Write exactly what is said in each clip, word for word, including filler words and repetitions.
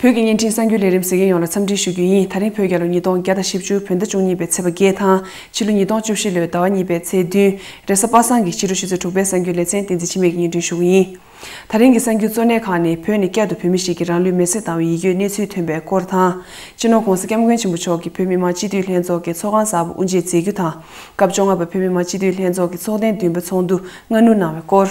བོད་ཀྱི་བརྙན་འཕྲིན་གསར་འགྱུར་ལས་རིམ་གཟིགས་མཁན་ཡོངས་ལ་འཚམས་འདྲི་ཞུ་རྒྱུ་ཡིན། ད་རིང་བོད་རྒྱལ་ལོ་ཉིས་སྟོང་བརྒྱ་དང་བཞི་བཅུ་བོད་ཟླ་བཅུ་གཉིས་པའི་ཚེས་པ་བརྒྱད་དང་ཕྱི་ལོ་ཉིས་སྟོང་བཅུ་བཞི་ལོའི་ཟླ་བ་གཉིས་པའི་ཚེས་བདུན་རེས་གཟའ་པ་སངས་ཀྱི་ཕྱི་དྲོ་ཆུ་ཚོད་དྲུག་པའི་གསར་འགྱུར་ལེ་ཚན་བསྟན་འཛིན་འཆི་མེད་ཀྱིས་སྙན་སྒྲོན་ཞུ་གི་ཡིན། ད་རིང་གི་གསར་འགྱུར་གཙོ་གནད་ཁག་ནི་བོད་ནས་བསྐྱར་དུ་བོད་མི་ཞིག་གིས་རང་ལུས་མེར་སྲེག་བཏང་བའི་ཡིད་སྐྱོའི་གནས་ཚུལ་ཐོན་པའི་སྐོར་དང་། སྤྱི་ནོར་༸གོང་ས་༸སྐྱབས་མགོན་ཆེན་པོ་མཆོག་གིས་བོད་མི་མང་སྤྱི་འཐུས་ལྷན་ཚོགས་ཀྱི་ཚོགས་ཁང་གསར་པ་དབུ་འབྱེད་མཛད་རྒྱུ་དང་། སྐབས་བཅོ་ལྔ་པ་བོད་མི་མང་སྤྱི་འཐུས་ལྷན་ཚོགས་ཀྱི་ཚོགས་ཐེངས་བདུན་པ་ཚོགས་འདུ་སྔ་སྣུར་གནང་བའི་སྐོར།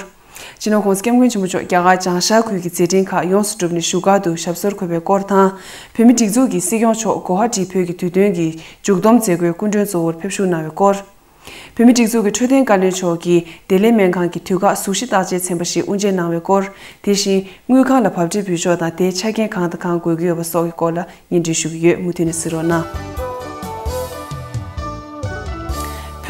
སྤྱི་ནོར་༸གོང་ས་༸སྐྱབས་མགོན་ཆེན་པོ་མཆོག་རྒྱ་གར་བྱང་ཤར་ཁུལ་གྱི་མཛད་འཕྲིན་ཁག་ཡོངས་སུ་གྲུབ་ནས་བཞུགས་སྒར་དུ་ཞབས་སོར་འཁོད་པའི་སྐོར་དང་། བོད་མིའི་སྒྲིག་འཛུགས་ཀྱི་སྲིད་སྐྱོང་མཆོག་གོ་ཧ་ཊིའི་བོད་ཀྱི་དུས་སྟོན་གྱི་མཇུག་བསྡོམས་མཛད་སྒོའི་སྐུ་མགྲོན་གཙོ་བོར་ཕེབས་བཞུགས་གནང་བའི་སྐོར། བོད་མིའི་སྒྲིག་འཛུགས་ཀྱི་འཕྲོད་བསྟེན་བཀའ་བློན་མཆོག་གིས་བདེ་ལེགས་སྨན་ཁང་གི་དུས་བཀག་གཟུགས་གཞི་བརྟག་དཔྱད་ཚན་པ་ཞིག་དབུ་འབྱེད་གནང་བའི་སྐོར། དེ་བཞིན་དངུལ་ཁང་ལ་བབས་འབྲས་འབུལ་ཕྱོགས་དང་དེའི་ཆ་རྐྱེན་གང་དང་གང་དགོས་ཀྱི་ཡོད་པ་སོགས་ཀྱི་སྐོར་ལ་སྙན་སྒྲོན་ཞུ་གི་ཡོད། མུ་མཐུད་ནས་གཟིགས་རོགས་གནང་།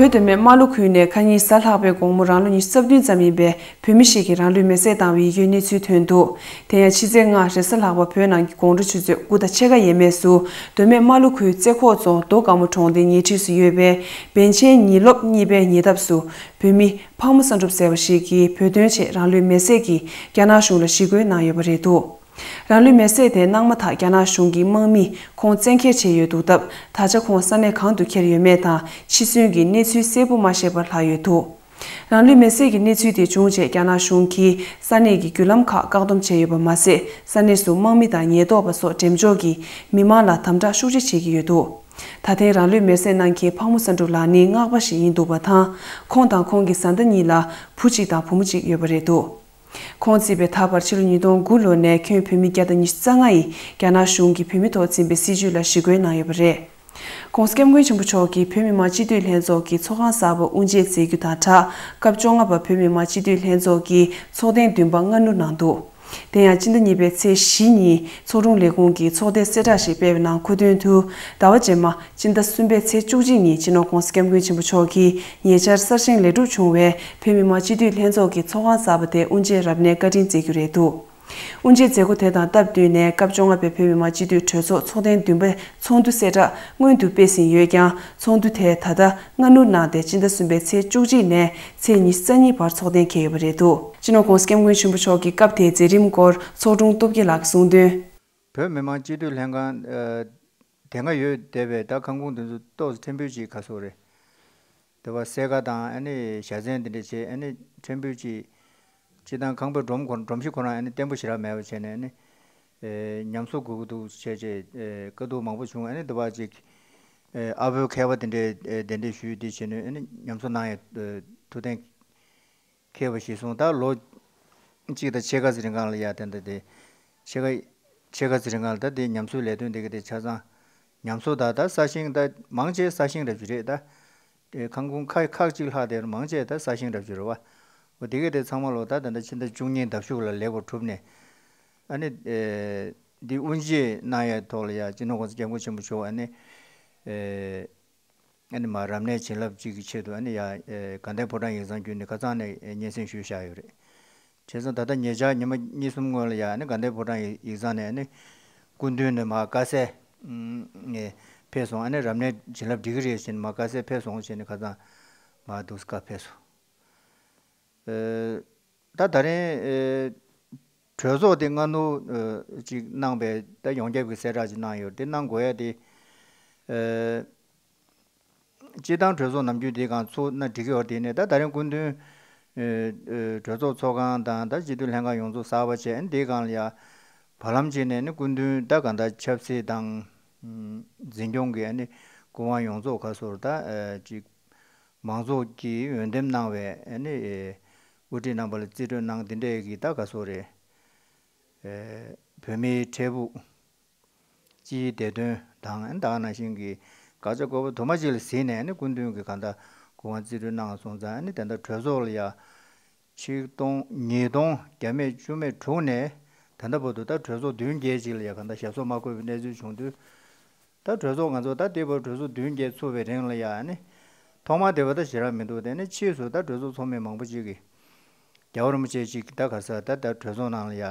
བོད་མདོ་སྨད་རྨ་ལྷོ་ཁུལ་ནས་ཁ་ཉིན་གཟའ་ལྷག་པའི་དགོང་མོ་རང་ལོ་ཉི་ཤུ་རྩ་བདུན་ཙམ་ཡིན་པའི་བོད་མི་ཞིག་གིས་རང་ལུས་མེར་སྲེག་བཏང་བའི་ཡིད་སྐྱོའི་གནས་ཚུལ་ཐོན་འདུག་དེ་ཡང་ཕྱི་ཚེས་ལྔ་རེས་གཟའ་ལྷག་པ་བོད་ནང་གི་དགོང་དྲོ་ཆུ་ཚོད་དགུ་དང་ཕྱེད་ཀ་ཡས་མས་སུ་མདོ་སྨད་རྨ་ལྷོ་ཁུལ་རྩེ་ཁོག་རྫོང་རྡོ་དཀར་མོ་གྲོང་སྡེའི་ཉེ་འཁྲིས་སུ་ཡོད་པའི་བན་ཆེན་ཉིན་སློབ་གཉིས་པའི་ཉེ་འདབས་སུ་བོད་མི་ཕག་མོ་བསམ་གྲུབ་ཟེར་བ་ཞིག་གིས་བོད་དོན་ཆེད་རང་ལུས་མེར་སྲེག་གིས་རྒྱ་ནག་གཞུང་ལ་ཞི་རྒོལ་གནང་ཡོད་པ་རེད་འདུག་རང་ལུས་མེར་སྲེག་དེ་གནང་མ་ཐག་རྒྱ་ནག་གཞུང་གི་དམག་མིས་ཁོང་བཙན་འཁྱེར་བྱས་ཡོད་འདུག་སྟབས། ད་ཆ་ཁོང་ས་གནས་གང་དུ་འཁྱེར་ཡོད་མེད་དང་། འཆི་གསོན་གྱི་གནས་ཚུལ་གསལ་པོ་མ་ཤེས་པར་ལྷག་ཡོད་འདུག་རང་ལུས་མེར་སྲེག་གི་གནས་ཚུལ་དེ་བྱུང་རྗེས་རྒྱ་ནག་གཞུང་གིས་ས་གནས་ཀྱི་བརྒྱུད་ལམ་ཁག་བཀག་སྡོམ་བྱས་ཡོད་པ་མ་ཟད། ས་གནས་སུ་དམག་མི་དང་ཉེན་རྟོག་པ་སོགས་འགྲེམས་འཇོག་གིས་མི་མང་ལ་དམ་དྲག་ཤུགས་ཆེ་བྱེད་ཀྱི་ཡོད་འདུག་ད་ཐེངས་རང་ལུས་མེར་སྲེག་གནང་མཁན་ཕག་མོ་བསམ་གྲུབ་ལགས་ནི་སྔགས་པ་ཞིག་ཡིན་འདུག་པ་དང་། ཁོང་དང་ཁོང་གི་བཟའ་ཟླ་གཉིས་ལ་བུ་གཅིག་དང་བུ་མོ་གཅིག་ཡོད་པ་རེད་འདུག་ཁོང་རྩིས་པའི་ད་བར་ཕྱི་ལོ་ཉིས་སྟོང་དགུ་ལོ་ནས་ཁྱོན་བོད་མི་བརྒྱ་དང་ཉི་ཤུ་རྩ་ལྔ་ཡིས་རྒྱ་ནག་གཞུང་གིས་བོད་མི་ཐོག་འཛིན་པའི་སྲིད་བྱུས་ལ་ཞི་རྒོལ་གནང་ཡོད་པ་རེད། ༸གོང་ས་༸སྐྱབས་མགོན་ཆེན་པོ་མཆོག་གིས་བོད་མི་མང་སྤྱི་འཐུས་ལྷན་ཚོགས་ཀྱི་ཚོགས་ཁང་གསར་པ་དབུ་འབྱེད་མཛད་རྒྱུ་དང་སྦྲགས། སྐབས་བཅོ་ལྔ་པ་བོད་མི་མང་སྤྱི་འཐུས་ལྷན་ཚོགས་ཀྱི་ཚོགས་ཐེངས་བདུན་པ་སྔ་སྣུར་གནང་འདུག་དེ་ཡང་སྤྱི་ཟླ་གཉིས་པའི་ཚེས་བཞི་ཉིན་ཚོགས་དྲུང་ལས་ཁུངས་ཀྱིས་ཚོགས་འདུའི་གསལ་བསྒྲགས་ཤིག་སྤེལ་བའི་ནང་འཁོད་དོན་དུ། ཟླ་བ་རྗེས་མ་སྤྱི་ཟླ་གསུམ་པའི་ཚེས་བཅུ་གཅིག་ཉིན་སྤྱི་ནོར་༸གོང་ས་༸སྐྱབས་མགོན་ཆེན་པོ་མཆོག་གིས་ཉེ་ཆར་གསར་བཞེངས་ལེགས་གྲུབ་བྱུང་བའི་བོད་མི་མང་སྤྱི་འཐུས་ལྷན་ཚོགས་ཀྱི་ཚོགས་ཁང་གསར་པ་དེ་དབུ་འབྱེད་རབ་གནས་བཀའ་དྲིན་སྩལ་རྒྱུ་རེད་འདུག་དབུ་འབྱེད་མཛད་སྒོ་དེ་དང་སྟབས་བསྟུན་ནས་སྐབས་བཅོ་ལྔ་པའི་བོད་མི་མང་སྤྱི་འཐུས་གྲོས་ཚོགས་ཚོགས་ཐེངས་བདུན་པའི་ཚོགས་འདུ་གསལ་བསྒྲགས་སྔོན་དུ་སྤེལ་ཟིན་ཡོད་ཀྱང་། ཚོགས་འདུ་དེ་ད་ལྟ་སྔ་སྣུར་གནང་སྟེ་སྤྱི་ཟླ་གསུམ་པའི་ཚེས་བཅུ་གཅིག་ནས་ཚེས་ཉི་ཤུ་རྩ་གཉིས་བར་ཚོགས་གཏན་འཁེལ་ཡོད་པ་རེད་འདུག་སྤྱི་ནོར་༸གོང་ས་༸སྐྱབས་མགོན་ཆེན་པོ་མཆོག་གི་སྐབས་དེའི་མཛད་རིམ་སྐོར་ཚོགས་དྲུང་སྟོབས་རྒྱལ་ལགས་ཀྱིས་གསུངས་དོན། བོད་མི་མང་སྤྱི་འཐུས་ལྷན་ཁང་ཨ་དེ་སྔ་ཡོད་བསྡད་པའི་ད་ཁང་ཁུངས་དེ་ཚོ་ཏོག་ཙམ་ཕྲན་བུ་ཅིག་ག་སོ་རེད། དེ་བ་སེ་ཀ་དང་ཨ་ནི་བཞའ་ཚན་དེ་འདྲ་བྱས་ཨ་ནི་ཕྲན་བུ་ཅིག་སྤྱི་བཏང་ཁང་པའི་སྒྲོམ་ཁོ་སྒྲོམ་གཞི་ཁོ་རང་ཨ་ནི་བརྟན་པོ་ཞེ་དྲག་མེད་པ་བྱས་ནས་ཨ་ནི་ཨེ་ཉམས་གསོ་དགོས་ཀྱི་འདུག་བྱས་བྱས་ཨེ་དཀའ་སྡུག་མང་པོ་བྱུང་། ཨ་ནི་དེ་བ་ཅིག་ཨེ་ཨ་བོའི་མཁས་པ་དེ་འདྲས་ཨེ་གདན་འདྲེན་ཞུས་ཏེ་བྱས་ནས་ཨ་ནི་ཉམས་གསོ་གནང་ཡ་ཨེ་ཐུགས་གཏན་འཁེལ་བ་ཞིག་སོང་། ད་ལོ་གཅིག་དང་ཕྱེད་ཀ་ཙམ་རིང་གང་ལ་ཡ་དེ་འདྲ་དེ་ཕྱེད་ཀ་ཕྱེད་ཀ་ཙམ་རིང་གང་ལ་ད་དེ་ཉམས་གསོའི་ལས་དོན་དེ་ག་དེ་ཆ་ཚང་ཉམས་གསོ་ད་ད་ས་ཞིང་ད་མང་ཆེ་ས་ཞིང་ར་བཅུ་རེད། ད་དེ་ཁང་ཁུངས་ཁ་ཁག་གཅིག་ལྷག་དེ་མང་ཆེ་ད་ས་ཞིང་ར་བཅུ་རེད་བ། འོ་དེ་ག་དེ་ཚང་མ་ལོ་ད་ད་ད་ཕྱི་ཟླ་བཅུ་གཉིས་ཟླ་གཞུག་ལ་ལེགས་པར་གྲུབ་ནས་ཨ་ནི་ཨེ་འདི་དབུ་འབྱེད་གནང་ཡ་ཐོག་ལ་ཡ་སྤྱི་ནོར་༸གོང་ས་༸སྐྱབས་མགོན་ཆེན་པོ་མཆོག་ཨ་ནི་ཨེ། ཨ་ནི་མ་རབ་གནས་བྱིན་རླབས་གཅིག་གི་ཆེད་དུ་ཨ་ནི་ཡ་ཨེ་དགའ་ལྡན་ཕོ་བྲང་ཡིག་ཚང་བརྒྱུད་ནས་ཁ་སང་ནས་ཨེ་སྙན་སེང་ཞུས་བཞག་ཡོད་རེད། བྱས་ཙང་ད་ལྟ་ཉེ་ཆར་ཉི་མ་གཉིས་གསུམ་སྔོན་ལ་ཡ་ཨ་ནི་དགའ་ལྡན་ཕོ་བྲང་ཡིག་ཚང་ནས་ཨ་ནི་སྐུ་མདུན་ནས་མ་དཀའ་སེལ་ཨེ་ཕེབས་སོང་། ཨ་ནི་རབ་གནས་བྱིན་རླབས་འགྲིག་གི་རེད་ཟེར་ནས་མ་དཀའ་སེལ་ཕེབས་སོང་ཟེར་ནས་ཁ་སང་མ་འདུག་སེ་བཀའ་ཕེབས་སོང་། ཨེ། ད་ད་རིང་ཨེ་གྲོས་ཚོགས་དེ་སྔ་སྣུར་ཨེ་ཅིག་གནང་བའི་ད་ཡོངས་ཁྱབ་ཀྱི་གསལ་བསྒྲགས་ཅིག་གནང་ཡོད་རེད། དེ་གནང་དགོས་ཡ་དེ་ཨེ་སྤྱི་བཏང་གྲོས་ཚོགས་ནམ་རྒྱུན་དེའི་སྒང་ཚུགས་ན་འགྲིག་གི་ཡོད་རེད། དེ་ནས་ད་ད་རིང་སྐུ་མདུན་ཨེ་ཨེ་གྲོས་ཚོགས་ཚོགས་ཁང་དང་ད་སྤྱི་འཐུས་ལྷན་ཁང་ཡོངས་རྫོགས་གསར་པ་བྱས་ཨ་ནི་དེའི་སྒང་ལ་ཡ་བར་ལམ་ཅིག་ནས་ནི་སྐུ་མདུན་ད་གང་ལྟར་ཆབ་སྲིད་དང་ཨམ་འཛིན་སྐྱོང་གི་ཨ་ནི་སྐུ་དབང་ཡོངས་རྫོགས་ག་སོར་ད་ཨེ་ཅིག་མང་ཚོགས་ཀྱིས་འོས་འདེམས་གནང་བའི་ཨ་ནི་ཨེ་དབུ་ཁྲིད་རྣམ་པ་ལ་རྩིས་སྤྲོད་གནང་། འདི་འདྲས་ཀྱི་ད་ག་སོ་རེད། ཨེ་བོད་མིའི་འཕྲལ་ཕུགས་སྤྱིའི་བདེ་དོན་དང་ཨ་ནི་ད་ག་ནང་བཞིན་གྱི་དགག་བྱ་བཀོད་པ་དུ་མ་ཅིག་ལ་གཟིགས་ནས་ཨ་ནི་སྐུ་མདུན་གྱིས་གང་ལྟར་སྐུ་དབང་རྩིས་སྤྲོད་གནང་སོང་ཙང་ཨ་ནི་དེ་འདྲ་གྲོས་ཚོགས་ལ་ཡ་ཆིག་སྟོང་ཉིས་སྟོང་བརྒྱ་མེད་བཅུ་མེད་དྲུག་ནས་ད་ལྟ་བར་དུ་ད་གྲོས་ཚོགས་བདུན་བརྒྱད་ཅིག་ལ་ཡ་གང་ལྟར་ཞབས་སོར་མ་བཀོད་པའི་གནས་ཚུལ་བྱུང་དུས། ད་གྲོས་ཚོགས་ང་ཚོ་ད་ལྟའི་བར་གྲོས་ཚོགས་བདུན་བརྒྱད་ཚུགས་པའི་རིང་ལ་ཡ་ཨ་ནི་ཐོག་མར་དེ་བ་ད་ཞེ་དྲག་མི་འདུག་དེ་ནས་ཕྱིས་སུ་ད་གྲོས་ཚོགས་ཚོགས་མི་མང་པོ་ཅིག་གིས་རྒྱལ་བ་རིན་པོ་ཆེ་ཅིག་ད་ག་ས་ད་ད་གྲོས་ཚོགས་ནང་ལ་ཡ་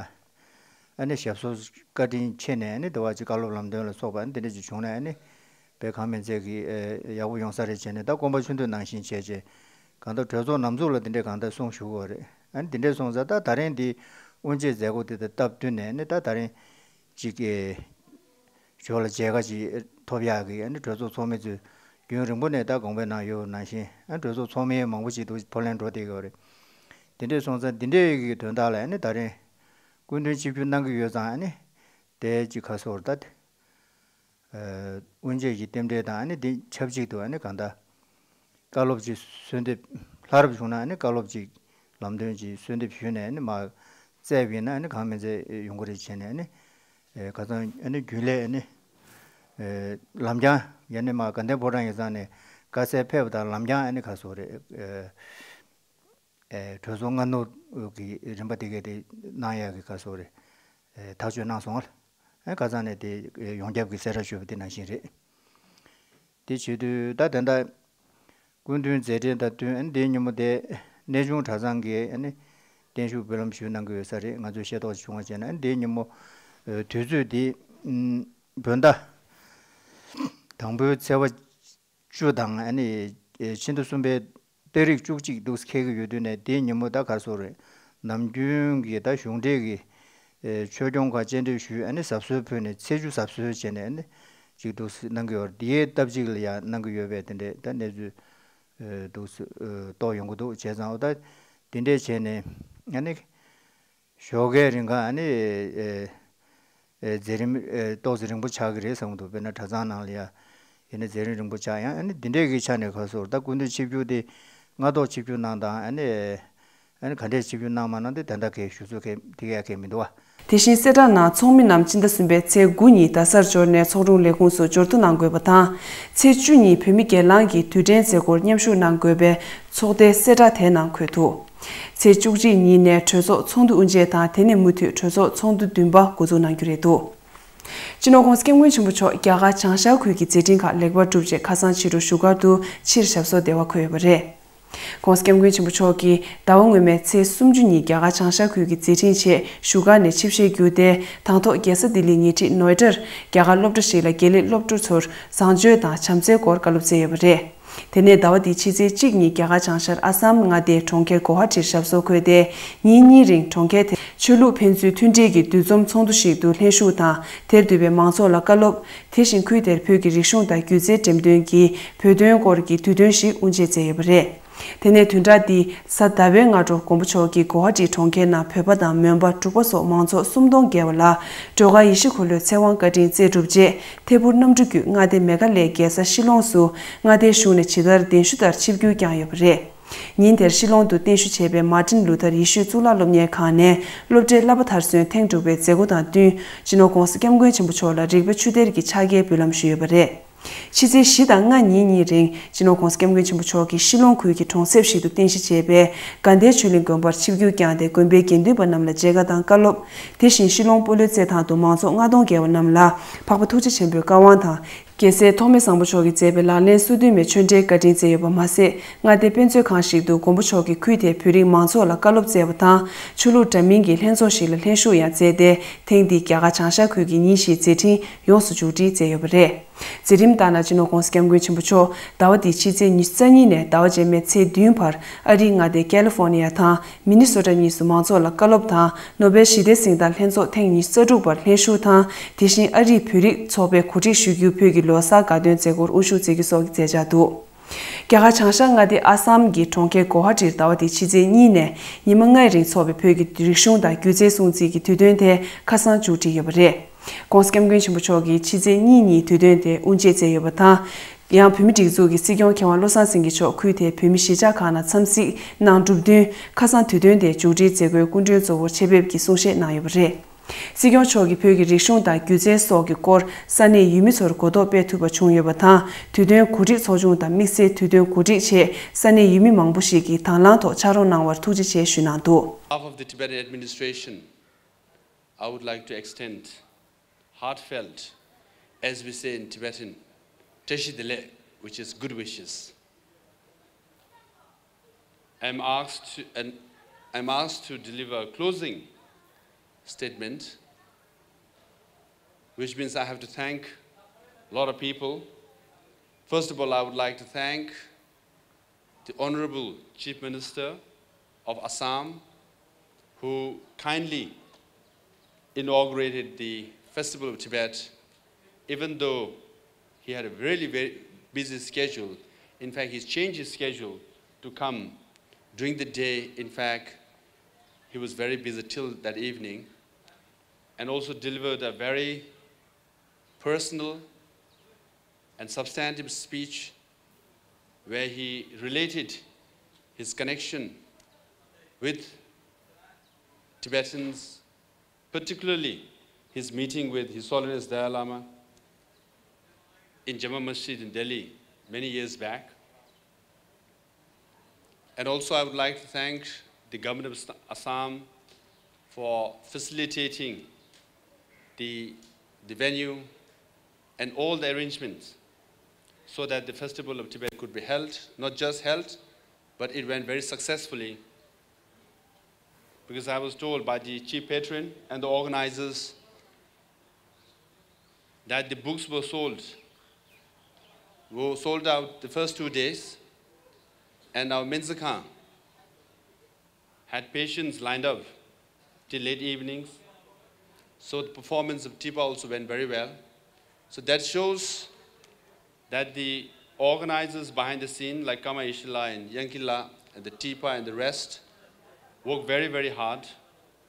ཨ་ནི་ཞབས་སོར་བཀའ་དྲིན་ཆེ་ནས་ཨ་ནི་དེ་བ་ཅིག་བཀའ་སློབ་ལམ་སྟོན་ལ་སོགས་པ་ཨ་ནི་དེ་འདྲ་ཅིག་བྱུང་ནས་ཨ་ནི་དཔེ་གང་མིན་ཚད་ཀྱི་ཨེ་ཡག་པོ་ཡོང་ས་རེད་བྱས་ནས་ད་སྐོམ་པ་ཆུ་འདོད་ནང་བཞིན་བྱས་བྱས་གང་ལྟར་གྲོས་ཚོགས་ནམ་ཚུགས་ལ་དེ་འདྲས་གང་ལྟར་གསུང་ཞུ་དགོས་རེད། ཨ་ནི་དེ་འདྲས་སོང་ཙང་ད་ད་རིང་འདི་དབུ་འབྱེད་མཛད་སྒོ་དེ་དང་སྟབས་བསྟུན་ནས་ཨ་ནི་ད་ད་རིང་། ཅིག་གི་ཞོར་ལ་མཇལ་ཁ་ཅིག་ཐོབ་ཡག་གི་ཨ་ནི་གྲོས་ཚོགས་ཚོགས་མི་ཚོས་རྒྱུན་རིང་པོ་ནས་ད་དགོངས་པའི་ནང་ཡོད་ནང་བཞིན་ཨ་གྲོས་ཚོགས་ཚོགས་མི་མང་པོ་ཅིག་འདུག་ཕོ་ལན་འགྲོ་བསྡད་ཡོད་རེད། དེ་འདྲས་སོང་ཙང་འདི་འདྲས་ཀྱི་དོན་དག་ལ་ཨ་ནི་ད་རིང་སྐུ་མདུན་ཆིབས་བསྒྱུར་གནང་གི་ཡོད་ཙང་ཨ་ནི་དེ་ཅིག་ཁ་སོར་ད་དབུ་འབྱེད་ཀྱི་རྟེན་འབྲེལ་དང་ཨ་ནི་འདི་ཆབས་ཅིག་ཏུ་ཨ་ནི་གང་ལྟར་བཀའ་སློབ་ཅིག་གསོལ་འདེབས་ལྷ་རབ་བྱུང་ན་ཨ་ནི་བཀའ་སློབ་ཅིག་ལམ་སྟོན་ཅིག་གསོལ་འདེབས་ཞུས་ནས་ཨ་ནི་མ་བཙལ་བ་ཡིན་ན་ཨ་ནི་གང་མི་བཙལ་ཡོང་གི་རེད་བྱས་ནས་ཨ་ནི་ཁ་སང་ཨ་ནི་རྒྱུན་ལས་ཨ་ནི་ལམ་རྐྱང་ཡང་ནི་མ་དགའ་ལྡན་ཕོ་བྲང་ཡིག་ཚང་ནས་བཀའ་སྩལ་ཕེབས་པ་དང་ལམ་རྐྱང་ཨ་ནི་ཁ་སོ་རེད། གྲོས་ཚོགས་སྔ་ནུབ་ཀྱི་རིམ་པ་དེ་གས་དེ་གནང་ཡག་གི་ཁ་སོ་རེད། ཐག་གཅོད་གནང་སོང་ཨ། ཁ་སང་ནས་དེ་ཡོངས་ཁྱབ་ཀྱི་གསལ་བསྒྲགས་ཞུས་པ་དེ་ནང་བཞིན་རེད། དེ་བྱེད་དུས་ད་དེ་འདྲ་སྐུ་མདུན་མཛད་འཕྲིན་དང་བསྟུན་ཨ་ནི་དེའི་ཉིན་མོ་དེ་གནས་ཆུང་གྲྭ་ཚང་གིས་ཨ་ནི་བརྟན་བཞུགས་འབུལ་ལམ་ཞུས་གནང་གི་ཡོད་ས་རེད། ང་ཚོས་ཤེས་རྟོགས་བྱུང་བ་བྱས་ན་ཨ་ནི་དེའི་ཉིན་མོ་དུས་ཚོད་དེ་བོད་ཟླ་དང་པོའི་ཚེས་པ་བཅུ་དང་ཨ་ནི་ཕྱི་ཟླ་གསུམ་པའི་ཏ་རིག་བཅུ་གཅིག་འདུག་འཁེལ་གྱི་ཡོད་དུས་ནས་དེའི་ཉིན་མོ་ད་ག་སོ་རེད། ནམ་རྒྱུན་གྱི་ད་གཞུང་འབྲེལ་གྱི་ཆོས་སྐྱོང་ཁག་སྤྱན་འདྲེན་ཞུས་ཨ་ནི་གཟབ་གསོལ་ཕུལ་ནས་ཚེས་བཅུ་གཟབ་གསོལ་བྱས་ནས་ཨ་ནི་ཅིག་འདུག་གནང་གི་ཡོད་རེད། དེའི་སྟབས་གཅིག་ལ་ཡང་གནང་གི་ཡོད་པས་དེ་འདྲས་ད་གནས་ཚུལ་འདུག་རྟོགས་ཡོང་གི་འདུག་བྱས་ཙང་ད་དེ་འདྲས་བྱས་ནས་ཨ་ནི། ཞོགས་ཀའི་རིང་ག་ཨ་ནི་མཛད་རིམ་ཏོག་ཙམ་རིང་པོ་ཆགས་ཀྱི་རེད་བསམ་གྱི་འདུག་དཔེར་ན་གྲྭ་ཚང་ནང་ལ་ཡ་ཡིན་ན་མཛད་རིམ་རིང་པོ་ཆགས་ཡང་ཨ་ནི་འདི་འདྲས་ཀྱི་ཆ་ནས་ཁ་སོར་ད་སྐུ་མདུན་ཆིབས་བསྒྱུར་དེ་སྔ་ཐོག་ཆིབས་བསྒྱུར་གནང་དང་ཨ་ནི་ཨ་ནི་ག་འདྲས་ཆིབས་བསྒྱུར་གནང་མ་གནང་དེ་ད་ལྟ་གའི་ཞུ་ཚོད་གའི་དེ་གའི་གའི་མི་འདུག་བ། དེ་བཞིན་གསལ་བསྒྲགས་ནང་ཚོགས་མི་རྣམས་སྤྱི་ཟླ་གསུམ་པའི་ཚེས་དགུ་ཉིན་རྡ་སར་འབྱོར་ནས་ཚོགས་དྲུང་ལས་ཁུངས་སུ་འབྱོར་ཐོ་གནང་དགོས་པ་དང་། ཚེས་བཅུ་ཉིན་བོད་མི་སྒེར་ལངས་ཀྱི་དུས་དྲན་མཛད་སྒོར་མཉམ་ཞུགས་གནང་དགོས་པའི་ཚོགས་སྡེའི་གསལ་བསྒྲགས་དེའི་ནང་འཁོད་འདུག་ཚེས་བཅུ་གཅིག་ཉིན་ནས་གྲོས་ཚོགས་ཚོགས་འདུ་དབུ་འབྱེད་དང་དེ་ནས་མུ་མཐུད་གྲོས་ཚོགས་ཚོགས་འདུ་བདུན་པ་འགོ་འཛུགས་གནང་རྒྱུ་རེད་འདུག་སྤྱི་ནོར་༸གོང་ས་༸སྐྱབས་མགོན་ཆེན་པོ་མཆོག་རྒྱ་གར་བྱང་ཤར་ཁུལ་གྱི་མཛད་འཕྲིན་ཁག་ལེགས་པར་གྲུབ་རྗེས་ཁ་སང་ཕྱི་དྲོ་བཞུགས་སྒར་དུ་ཕྱིར་ཞབས་སོར་བདེ་བར་འཁོད་ཡོད་པ་རེད། ༸གོང་ས་༸སྐྱབས་མགོན་ཆེན་པོ་མཆོག་གིས་ཟླ་བ་སྔོན་མའི་ཚེས་སུམ་ཅུ་ཉིན་རྒྱ་གར་བྱང་ཤར་ཁུལ་གྱི་མཛད་འཕྲིན་ཆེད་བཞུགས་སྒར་ནས་ཆིབས་ཞལ་བསྒྱུར་ཏེ་དང་ཐོག་རྒྱལ་ས་ལྡི་ལིའི་ཉེ་འཁྲིས་ནོའེ་ཌར་རྒྱ་གར་སློབ་གྲྭ་ཞིག་ལ་དགེ་ལས་སློབ་ཕྲུག་ཚོར་བཟང་སྤྱོད་དང་བྱམས་བརྩེའི་སྐོར་བཀའ་སློབ་སྩལ་ཡོད་པ་རེད། དེ་ནས་ཟླ་བ་འདིའི་ཕྱི་ཚེས་གཅིག་ཉིན་རྒྱ་གར་བྱང་ཤར་ཨ་སམ་མངའ་སྡེའི་གྲོང་ཁྱེར་གོ་ཧ་ཊིར་ཞབས་སོར་འཁོད་དེ། ཉིན་གཉིས་རིང་གྲོང་ཁྱེར་དེར་ཆོས་ལུགས་ཕན་ཚུན་མཐུན་སྒྲིལ་གྱི་འདུ་འཛོམས་ཚོགས་འདུ་ཞིག་ཏུ་ལྷན་ཞུགས་དང་། དེར་འདུས་པའི་མང་ཚོགས་ལ་བཀའ་སློབ། དེ་བཞིན་ཁུལ་དེར་བོད་ཀྱི་རིག་གཞུང་དང་སྒྱུ་རྩལ་འགྲེམས་སྟོན་གྱི་བོད་དོན་སྐོར་གྱི་དུས་སྟོན་ཞིག་དབུ་འབྱེད་མཛད་ཡོད་པ་རེད། དེ་ནས་བདུན་ཕྲག་འདིའི་གཟའ་ཟླ་བའི་སྔ་དྲོ་མགོན་པོ་མཆོག་གིས་གོ་ཧ་ཊི་གྲོང་ཁྱེར་ནང་བོད་པ་དང་མོན་པ་འབྲུག་པ་སོགས་མང་ཚོགས་སུམ་སྟོང་བརྒལ་བ་ལ་སྒྲོལ་དཀར་ཡིད་བཞིན་འཁོར་ལོའི་ཚེ་དབང་བཀའ་དྲིན་སྩལ་གྲུབ་རྗེས། ཐད་འཕུར་གནམ་གྲུ་བརྒྱུད་མངའ་སྡེ་མེ་གྷ་ལའི་རྒྱལ་ས་ཤི་ལོང་སུ་མངའ་སྡེའི་གཞུང་ནས་ཇི་ལྟར་གདན་ཞུ་ལྟར་ཆིབས་བསྒྱུར་བསྐྱངས་ཡོད་པ་རེད། ཉིན་དེར་ཤི་ལོང་དུ་རྟེན་བཞུགས་བྱས་པའི་མར་ཊིན་ལུ་ཐར་ཡེ་ཤུའི་གཙུག་ལག་སློབ་གཉེར་ཁང་ནས་སློབ་གྲྭའི་བསླབ་པ་མཐར་སོན་ཐེངས་དྲུག་པའི་མཛད་སྒོ་དང་བསྟུན། སྤྱི་ནོར་༸གོང་ས་༸སྐྱབས་མགོན་ཆེན་པོ་མཆོག་ལ་རིག་པའི་ཆུ་གཏེར་གྱི་ཕྱག་འཁྱེར་འབུལ་ལམ་ཞུས་ཡོད་པ་རེད། ཕྱི་ཚེས་བཞི་དང་ལྔ་ཉིན་གཉིས་རིང་སྤྱི་ནོར་༸གོང་ས་༸སྐྱབས་མགོན་ཆེན་པོ་མཆོག་གིས་ཤི་ལོང་ཁུལ་གྱི་གྲོང་གསེབ་ཞིག་ཏུ་རྟེན་གཞི་བྱས་པའི་དགའ་ལྡན་ཆོས་གླིང་དགོན་པར་ཆིབས་བསྒྱུར་བསྐྱངས་ཏེ་དགོན་པའི་དགེ་འདུན་པ་རྣམས་ལ་མཇལ་ཁ་དང་བཀའ་སློབ། དེ་བཞིན་ཤི་ལོང་སྤོ་ལོའི་རྩེད་ཐང་དུ་མང་ཚོགས་ལྔ་སྟོང་བརྒལ་བ་རྣམས་ལ་འཕགས་པ་ཐུགས་རྗེ་ཆེན་པོའི་བཀའ་དབང་དང་། རྒྱལ་སྲས་ཐོགས་མེད་བཟང་པོ་མཆོག་གིས་མཛད་པའི་ལག་ལེན་སོ་བདུན་མའི་ཆོས་འབྲེལ་བཀའ་དྲིན་སྩལ་ཡོད་པ་མ་ཟད། མངའ་སྡེའི་དཔེ་མཛོད་ཁང་ཞིག་ཏུ་མགོན་པོ་མཆོག་གིས་ཁུལ་དེའི་བོད་རིགས་མང་ཚོགས་ལ་བཀའ་སློབ་སྩལ་བ་དང་། ཆོས་ལུགས་འདྲ་མིན་གྱི་ལྷན་ཚོགས་ཤིག་ལ་ལྷན་ཞུགས་ཡང་མཛད་དེ། ཐེངས་འདིའི་རྒྱ་གར་བྱང་ཤར་ཁུལ་གྱི་ཉིན་བཞིའི་མཛད་འཕྲིན་ཡོངས་སུ་མཇུག་སྒྲིལ་མཛད་ཡོད་པ་རེད། མཛད་རིམ་ལྟར་ན། སྤྱི་ནོར་༸གོང་ས་༸སྐྱབས་མགོན་ཆེན་པོ་མཆོག་ཟླ་བ་འདིའི་ཕྱི་ཚེས་ཉི་ཤུ་རྩ་གཉིས་ནས་ཟླ་བ་རྗེས་མའི་ཚེས་བདུན་བར་ཨ་རིའི་མངའ་སྡེ་ཀ་ལི་ཧྥོར་ནི་ཡ་དང་མི་ནི་སོ་ཊ་གཉིས་སུ་མང་ཚོགས་ལ་བཀའ་སློབ་དང་། ནོ་བེལ་ཞི་བདེའི་གཟེངས་རྟགས་ལྷན་ཚོགས་ཐེངས་ཉི་ཤུ་རྩ་དྲུག་པར་ལྷན་ཞུགས་དང་། དེ་བཞིན་ཨ་རིའི་བོད་རིགས་ཚོགས་པའི་གོ་སྒྲིག་ཞུ་རྒྱུའི་བོད་ཀྱི་ལོ་གསར་དགའ་སྟོན་མཛད་སྒོར་དབུ་བཞུགས་མཛད་རྒྱུ་སོགས་ཀྱི་མཛད་འཆར་འདུག་རྒྱ་གར་བྱང་ཤར་མངའ་སྡེ་ཨ་སམ་གྱི་གྲོང་ཁྱེར་གོ་ཧ་ཊིར་ཟླ་བ་འདིའི་ཕྱི་ཚེས་གཉིས་ནས་ཉི་མ་ལྔའི་རིང་འཚོགས་པའི་བོད་ཀྱི་རིག་གཞུང་དང་སྒྱུ་རྩལ་སྲུང་བརྩི་གི་དུས་སྟོན་དེ་ཁ་སང་མཇུག་སྒྲིལ་ཡོད་པ་རེད། ༸གོང་ས་༸སྐྱབས་མགོན་ཆེན་པོ་མཆོག་གིས་ཕྱི་ཚེས་གཉིས་ཉིན་དུས་སྟོན་དེ་དབུ་འབྱེད་མཛད་ཡོད་པ་དང་། ཡང་བོད་མིའི་སྒྲིག་འཛུགས་ཀྱི་སྲིད་སྐྱོང་མཁས་དབང་བློ་བཟང་སེང་གེ་མཆོག་ཁུལ་དེའི་བོད་མི་གཞིས་ཆགས་ཁག་ནང་འཚམས་གཟིགས་གནང་གྲུབ་བསྟུན། ཁ་སང་དུས་སྟོན་དེ་མཇུག་སྒྲིལ་མཛད་སྒོའི་སྐུ་མགྲོན་གཙོ་བོར་ཆེད་ཕེབས་ཀྱིས་གསུང་བཤད་གནང་ཡོད་པ་རེད། སྲིད་སྐྱོང་མཆོག་གིས་བོད་ཀྱི་རིག་གཞུང་དང་སྒྱུ་རྩལ་སོགས་ཀྱི་སྐོར་ས་གནས་ཡུལ་མི་ཚོར་གོ་རྟོགས་སྤེལ་ཐུབ་པ་བྱུང་ཡོད་པ་དང་། དུས་སྟོན་གོ་སྒྲིག་ཚོགས་ཆུང་དང་དམིགས་བསལ་དུས་སྟོན་གོ་སྒྲིག་ཆེད་ས་གནས་ཡུལ་མི་མང་པོ་ཞིག་གིས་དང་བླངས་ཐོག་ཕྱག་རོགས་གནང་བར་ཐུགས་རྗེ་ཆེ་ཞུས་གནང་འདུག On behalf of the Tibetan administration, I would like to extend heartfelt, as we say in Tibetan, Teshi Dele, which is good wishes. I'm asked to, and I'm asked to deliver a closing statement, which means I have to thank a lot of people. First of all, I would like to thank the Honorable Chief Minister of Assam, who kindly inaugurated the Festival of Tibet, even though he had a really very busy schedule, in fact, he's changed his schedule to come during the day. In fact, he was very busy till that evening and also delivered a very personal and substantive speech where he related his connection with Tibetans, particularly his meeting with His Holiness Dalai Lama in Jama Masjid in Delhi many years back. And also, I would like to thank the government of Assam for facilitating the, the venue and all the arrangements so that the Festival of Tibet could be held, not just held, but it went very successfully, because I was told by the chief patron and the organizers that the books were sold, were sold out the first two days, and our Minza Khan had patients lined up till late evenings. So the performance of Tipa also went very well. So that shows that the organizers behind the scene, like Kama Ishila and Yankila and the Tipa and the rest, work very, very hard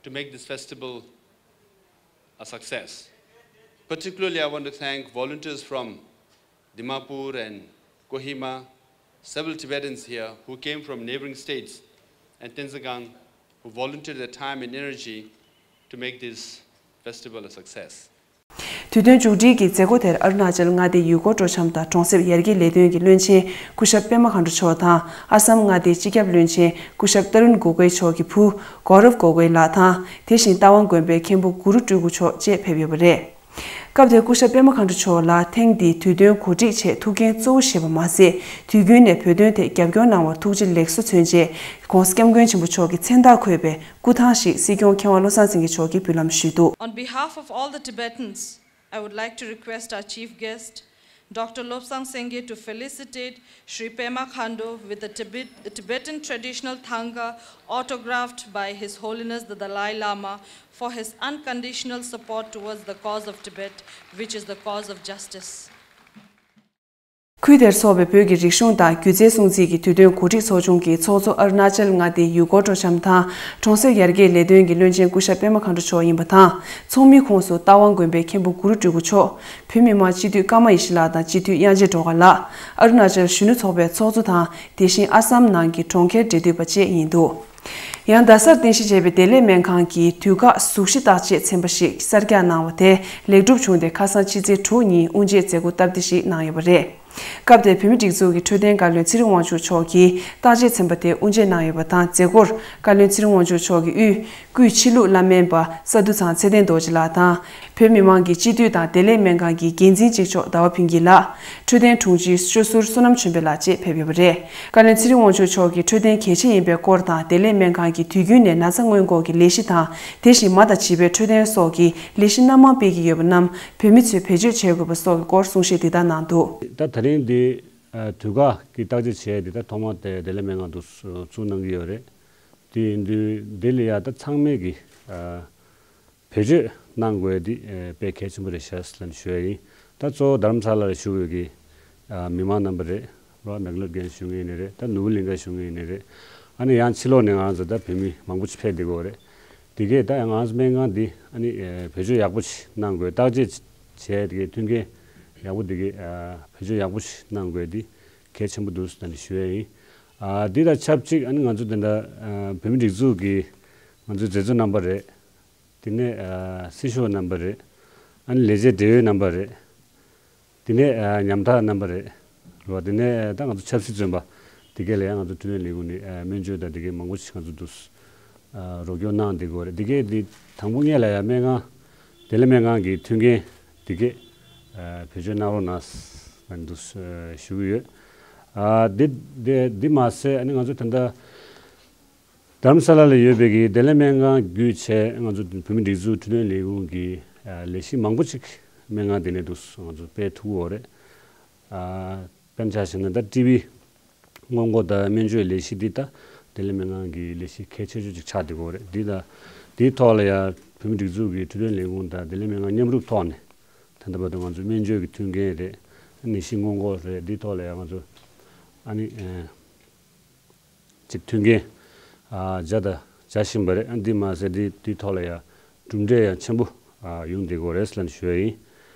to make this festival a success. Particularly, I want to thank volunteers from Dimapur and Kohima, several Tibetans here who came from neighboring states and Tenzing Khan, who volunteered their time and energy to make this festival a success. དུས་སྟོན་མཇུག་སྒྲིལ་གྱི་མཛད་སྒོ་དེར་ཨ་རུ་ན་ཅལ་མངའ་སྡེའི་ཡུལ་སྐོར་སྤྲོ་འཆམ་དང་གྲོང་གསེབ་ཡར་རྒྱས་ལས་དོན་གྱི་བློན་ཆེན་སྐུ་ཞབས་པད་མ་མཁའ་འགྲོ་མཆོག་དང་ཨ་སམ་མངའ་སྡེའི་སྤྱི་ཁྱབ་བློན་ཆེན་སྐུ་ཞབས་ཏ་རུན་གོ་གོའི་མཆོག་གི་བུ་གོ་རབ་གོ་གོའི་ལགས་དང་དེ་བཞིན་རྟ་དབང་དགོན་པའི་མཁན་པོ་གུ་རུ་སྤྲུལ་སྐུ་མཆོག་བཅས་ཕེབས་ཡོད་པ་རེད། སྐབས་དེར་སྐུ་ཞབས་པད་མ་མཁའ་འགྲོ་མཆོག་ལ་ཐེངས་འདིའི་དུས་སྟོན་གོ་སྒྲིག་ཆེད་ཐུགས་འགན་གཙོ་བོ་བཞེས་པ་མ་ཟད། དུས་རྒྱུན་ནས་བོད་དོན་ཐད་རྒྱབ་སྐྱོར་གནང་བར་ཐུགས་རྗེ་ལེགས་སོ་མཚོན་ཆེད། ྋགོང་ས་ྋསྐྱབས་མགོན་ཆེན་པོ་མཆོག་གི་མཚན་རྟགས་འཁོད་པའི་སྐུ་ཐང་ཞིག་སྲིད་སྐྱོང་མཁས་དབང་བློ་བཟང་སེང་གེ་མཆོག་གིས་འབུལ་ལམ་ཞུས་འདུག། On behalf of all the Tibetans, I would like to request our Chief Guest, Doctor Lobsang Singye, to felicitate Shri Pema Khandu with the Tibet, Tibetan traditional Thangka autographed by His Holiness the Dalai Lama for his unconditional support towards the cause of Tibet, which is the cause of justice. ཁུལ་དེར་འཚོགས་པའི་བོད་ཀྱི་རིག་གཞུང་དང་སྒྱུ་རྩལ་སྲུང་བརྩི་གི་དུས་སྟོན་གོ་སྒྲིག་ཚོགས་ཆུང་གི་ཚོགས་གཙོ་ཨ་རུ་ན་ཅལ་མངའ་སྡེའི་ཡུལ་སྐོར་སྤྲོ་འཆམ་དང་གྲོང་གསེབ་ཡར་རྒྱས་ལས་དོན་གྱི་བློན་ཆེན་སྐུ་ཞབས་པད་མ་མཁའ་འགྲོ་མཆོག་ཡིན་པ་དང་། ཚོགས་མིའི་ཁོངས་སུ་རྟ་དབང་དགོན་པའི་མཁན་པོ་གུ་རུ་སྤྲུལ་སྐུ་མཆོག་བོད་མི་མང་སྤྱི་འཐུས་ཀརྨ་ཡེ་ཤེས་ལགས་དང་སྤྱི་འཐུས་དབྱངས་ཅན་སྒྲོལ་དཀར་ལགས། ཨ་རུ་ན་ཅལ་གཞོན་ནུ་ཚོགས་པའི་ཚོགས་གཙོ་དང་དེ་བཞིན་ཨ་སམ་ནང་གི་གྲོང་ཁྱེར་འབྲེལ་མཐུད་པ་བཅས་ཡིན་འདུག། ཡང་རྡ་སར་རྟེན་གཞི་བྱས་པའི་བདེ་ལེགས་སྨན་ཁང་གིས་དུས་བཀག་གཟུགས་གཞི་བརྟག་དཔྱད་ཚན་པ་ཞིག་གསར་རྒྱག་གནང་བ་དེ་ལེགས་གྲུབ་བྱུང་སྟེ་ཁ་སང་ཕྱི་ཚེས་དྲུག་ཉིན་དབུ་འབྱེད་མཛད་སྒོ་སྟབས་བདེ་ཞིག་གནང་ཡོད་པ་རེད། སྐབས་དེར་བོད་མིའི་སྒྲིག་འཛུགས་ཀྱི་འཕྲོད་བསྟེན་བཀའ་བློན་ཚེ་རིང་དབང་ཕྱུག་མཆོག་གིས་བརྟག་དཔྱད་ཚན་པ་དེ་དབུ་འབྱེད་གནང་ཡོད་པ་དང་། མཛད་སྒོར་བཀའ་བློན་ཚེ་རིང་དབང་ཕྱུག་མཆོག་གི་དབུས་སྐུའི་ཕྱི་ལུགས་བླ་སྨན་པ་ས་འདུ་ཚང་ཚེ་བརྟན་རྡོ་རྗེ་ལགས་དང་། བོད་མི་མང་གི་སྤྱི་འཐུས་དང་བདེ་ལེགས་སྨན་ཁང་གི་འགན་འཛིན་གཅིག་ལྕོགས་ཟླ་བ་ཕུན་སྐྱིད་ལགས། འཕྲོད་བསྟེན་དྲུང་ཆེ་སྤྱི་ཟུར་བསོད་ནམས་ཆོས་འཕེལ་ལགས་བཅས་ཕེབས་ཡོད་པ་རེད། བཀའ་བློན་ཚེ་རིང་དབང་ཕྱུག་མཆོག་གིས་འཕྲོད་བསྟེན་གལ་ཆེ་ཡིན་པའི་སྐོར་དང་། བདེ་ལེགས་སྨན་ཁང་གིས་དུས་རྒྱུན་ནས་ན་ཚ་སྔོན་འགོག་གི་ལས་གཞི་དང་། དེ་བཞིན་མ་དང་བྱིས་པའི་འཕྲོད་བསྟེན་སོགས་ཀྱི་ལས་གཞི་སྣ་མང་སྤེལ་གྱི་ཡོད་པ་རྣམས་བོད་མི་ཚོས་བེད་སྤྱོད་བྱེད་དགོས་པ་སོགས་ཀྱི་སྐོར་གསུང་བཤད་འདི་ལྟར་གནང་འདུག། ད་ད་རིང་འདི་ཨ་དུས་བཀག་གི་བརྟག་དཔྱད་བྱས་ཏེ་ད་ཐོག་མ་དེ་བདེ་ལེགས་སྨན་ཁང་དུ་བཙུགས་གནང་གི་ཡོད་རེད། དེ་ཡིན་དུས་འདི་ལ་ཡ་ད་ཚང་མས་ཀྱི་ཨ་བེད་སྤྱོད་གནང་དགོས་འདི་ཨ་དཔེ་གལ་ཆེན་པོ་རེད་ཤག་ཟེར་ནས་ཞུ་ཡ་ཡིན། ད་གཙོ་བོ་རྡ་རམ་ས་ལ་ལ་བཞུགས་ཡོད་ཀྱི་ཨ་མི་མང་རྣམ་པ་རེད། ལོ་མེག་ལོར་རྒན་བཞུགས་མཁན་ཡིན་ནི་རེད། ད་ནོར་བུ་གླིང་ག་བཞུགས་མཁན་ཡིན་ནི་རེད། ཨ་ནི་ཡང་ཕྱི་ལོགས་ནས་ང་ཚོ་ད་བོད་མི་མང་པོ་ཅིག་ཕེབས་བསྡད་ཀྱི་ཡོད་རེད། དེ་གས་ད་ང་ཚོ་སྨན་ཁང་འདི་ཨ་ནི་ཨ་བེད་སྤྱོད་ཡག་པོ་ཞིག་གནང་དགོས། བརྟག་དཔྱད་བྱས་དེ་གས་མཐུན་རྐྱེན་ཡག་པོ་དེ་གས་ཨ་བེད་སྤྱོད་ཡག་པོ་ཞིག་གནང་དགོས་འདི་གལ་ཆེན་པོ་འདུག་ཟེར་ནས་ཞུ་ཡ་ཡིན། ཨ་འདི་དང་ཆབས་ཅིག་ཨ་ནི་ང་ཚོ་དེ་འདྲ་ཨ་བོད་མི་སྒྲིག་འཛུགས་ཀྱི་ང་ཚོའི་མཛད་གཙོ་རྣམ་པ་རེད། དེ་ནས་ཨ་སྲི་ཞུ་བ་རྣམ་པ་རེད། ཨ་ནི་ལས་བྱེད་འབྲེལ་ཡོད་རྣམ་པ་རེད། དེ་ནས་ཨ་ཉམ་ཐག་རྣམ་པ་རེད། རེད་བ། དེ་ནས་ད་ང་ཚོ་ཆབ་སྲིད་བཙོན་པ་དེ་གས་ལ་ཡང་ང་ཚོ་འཕྲོད་བསྟེན་ལས་ཁུངས་ནས་ཨ་སྨན་བཅོས་དང་དེ་གས་མང་པོ་ཞིག་ང་ཚོ་འདུག་ཨ་རོགས་སྐྱོར་གནང་བསྡད་ཀྱི་ཡོད་རེད། དེ་གས་དེ་དང་པོ་ངེད་ལ་ཡང་སྨན་ཁང་། བདེ་ལེགས་སྨན་ཁང་གི་མཐུན་རྐྱེན་དེ་གས་ཨ་བེད་སྤྱོད་གནང་རོགས་གནང་ཟེར་འདུག་ཞུ་གི་ཡོད། ཨ་དེ་དེ་དེ་མ་ཟད་ཨ་ནི་ང་ཚོ་ད་ལྟ་རྡ་རམ་ས་ལ་ལ་ཡོད་པའི་གི་བདེ་ལེགས་སྨན་ཁང་བརྒྱུད་བྱས་ང་ཚོ་བོད་མི་སྒྲིག་འཛུགས་འཕྲོད་བསྟེན་ལས་ཁུངས་ཀྱི་ཨ་ལས་གཞི་མང་པོ་ཅིག་སྨན་ཁང་དེ་ནས་འདུག་ང་ཚོ་སྤེལ་ཐུབ་ཀྱི་ཡོད་རེད། ཨ་དཔེར་ན་ཆ་བཞག་ན་ད་ཊི་བི་སྔོན་འགོག་དང་སྨན་བཅོས་ལས་གཞི་འདི་ད་བདེ་ལེགས་སྨན་ཁང་གི་ལས་གཞི་གལ་ཆེ་ཤོས་ཅིག་ཆགས་བསྡད་ཀྱི་ཡོད་རེད། འདི་ད་ དེའི་ཐོག་ལ་ཡང་བོད་མི་སྒྲིག་འཛུགས་ཀྱི་འཕྲོད་བསྟེན་ལས་ཁུངས་དང་བདེ་ལེགས་སྨན་ཁང་མཉམ་རུབ་ཐོག་ནས། ད་ལྟ་བར་དུ་ང་ཚོ་སྨན་བཅོས་ཀྱི་མཐུན་རྐྱེན་རེད། ནད་གཞི་སྔོན་འགོག་རེད། འདིའི་ཐོག་ལ་ཡང་ང་ཚོ་ཨ་ནི་ཨ་ཅིག་མཐུན་རྐྱེན་ཨ་བྱ་དང་བྱ་བཞིན་པ་རེད། ཨ་འདི་མ་ཟད་འདི་འདིའི་ཐོག་ལ་ཡང་གྲུབ་འབྲས་ཡང་ཆེན་པོ་ཨ་ཡོང་བསྡད་ཀྱི་ཡོད་རེད་ཟེར་ལབ་ནས་ཞུ་ཡ་ཡིན།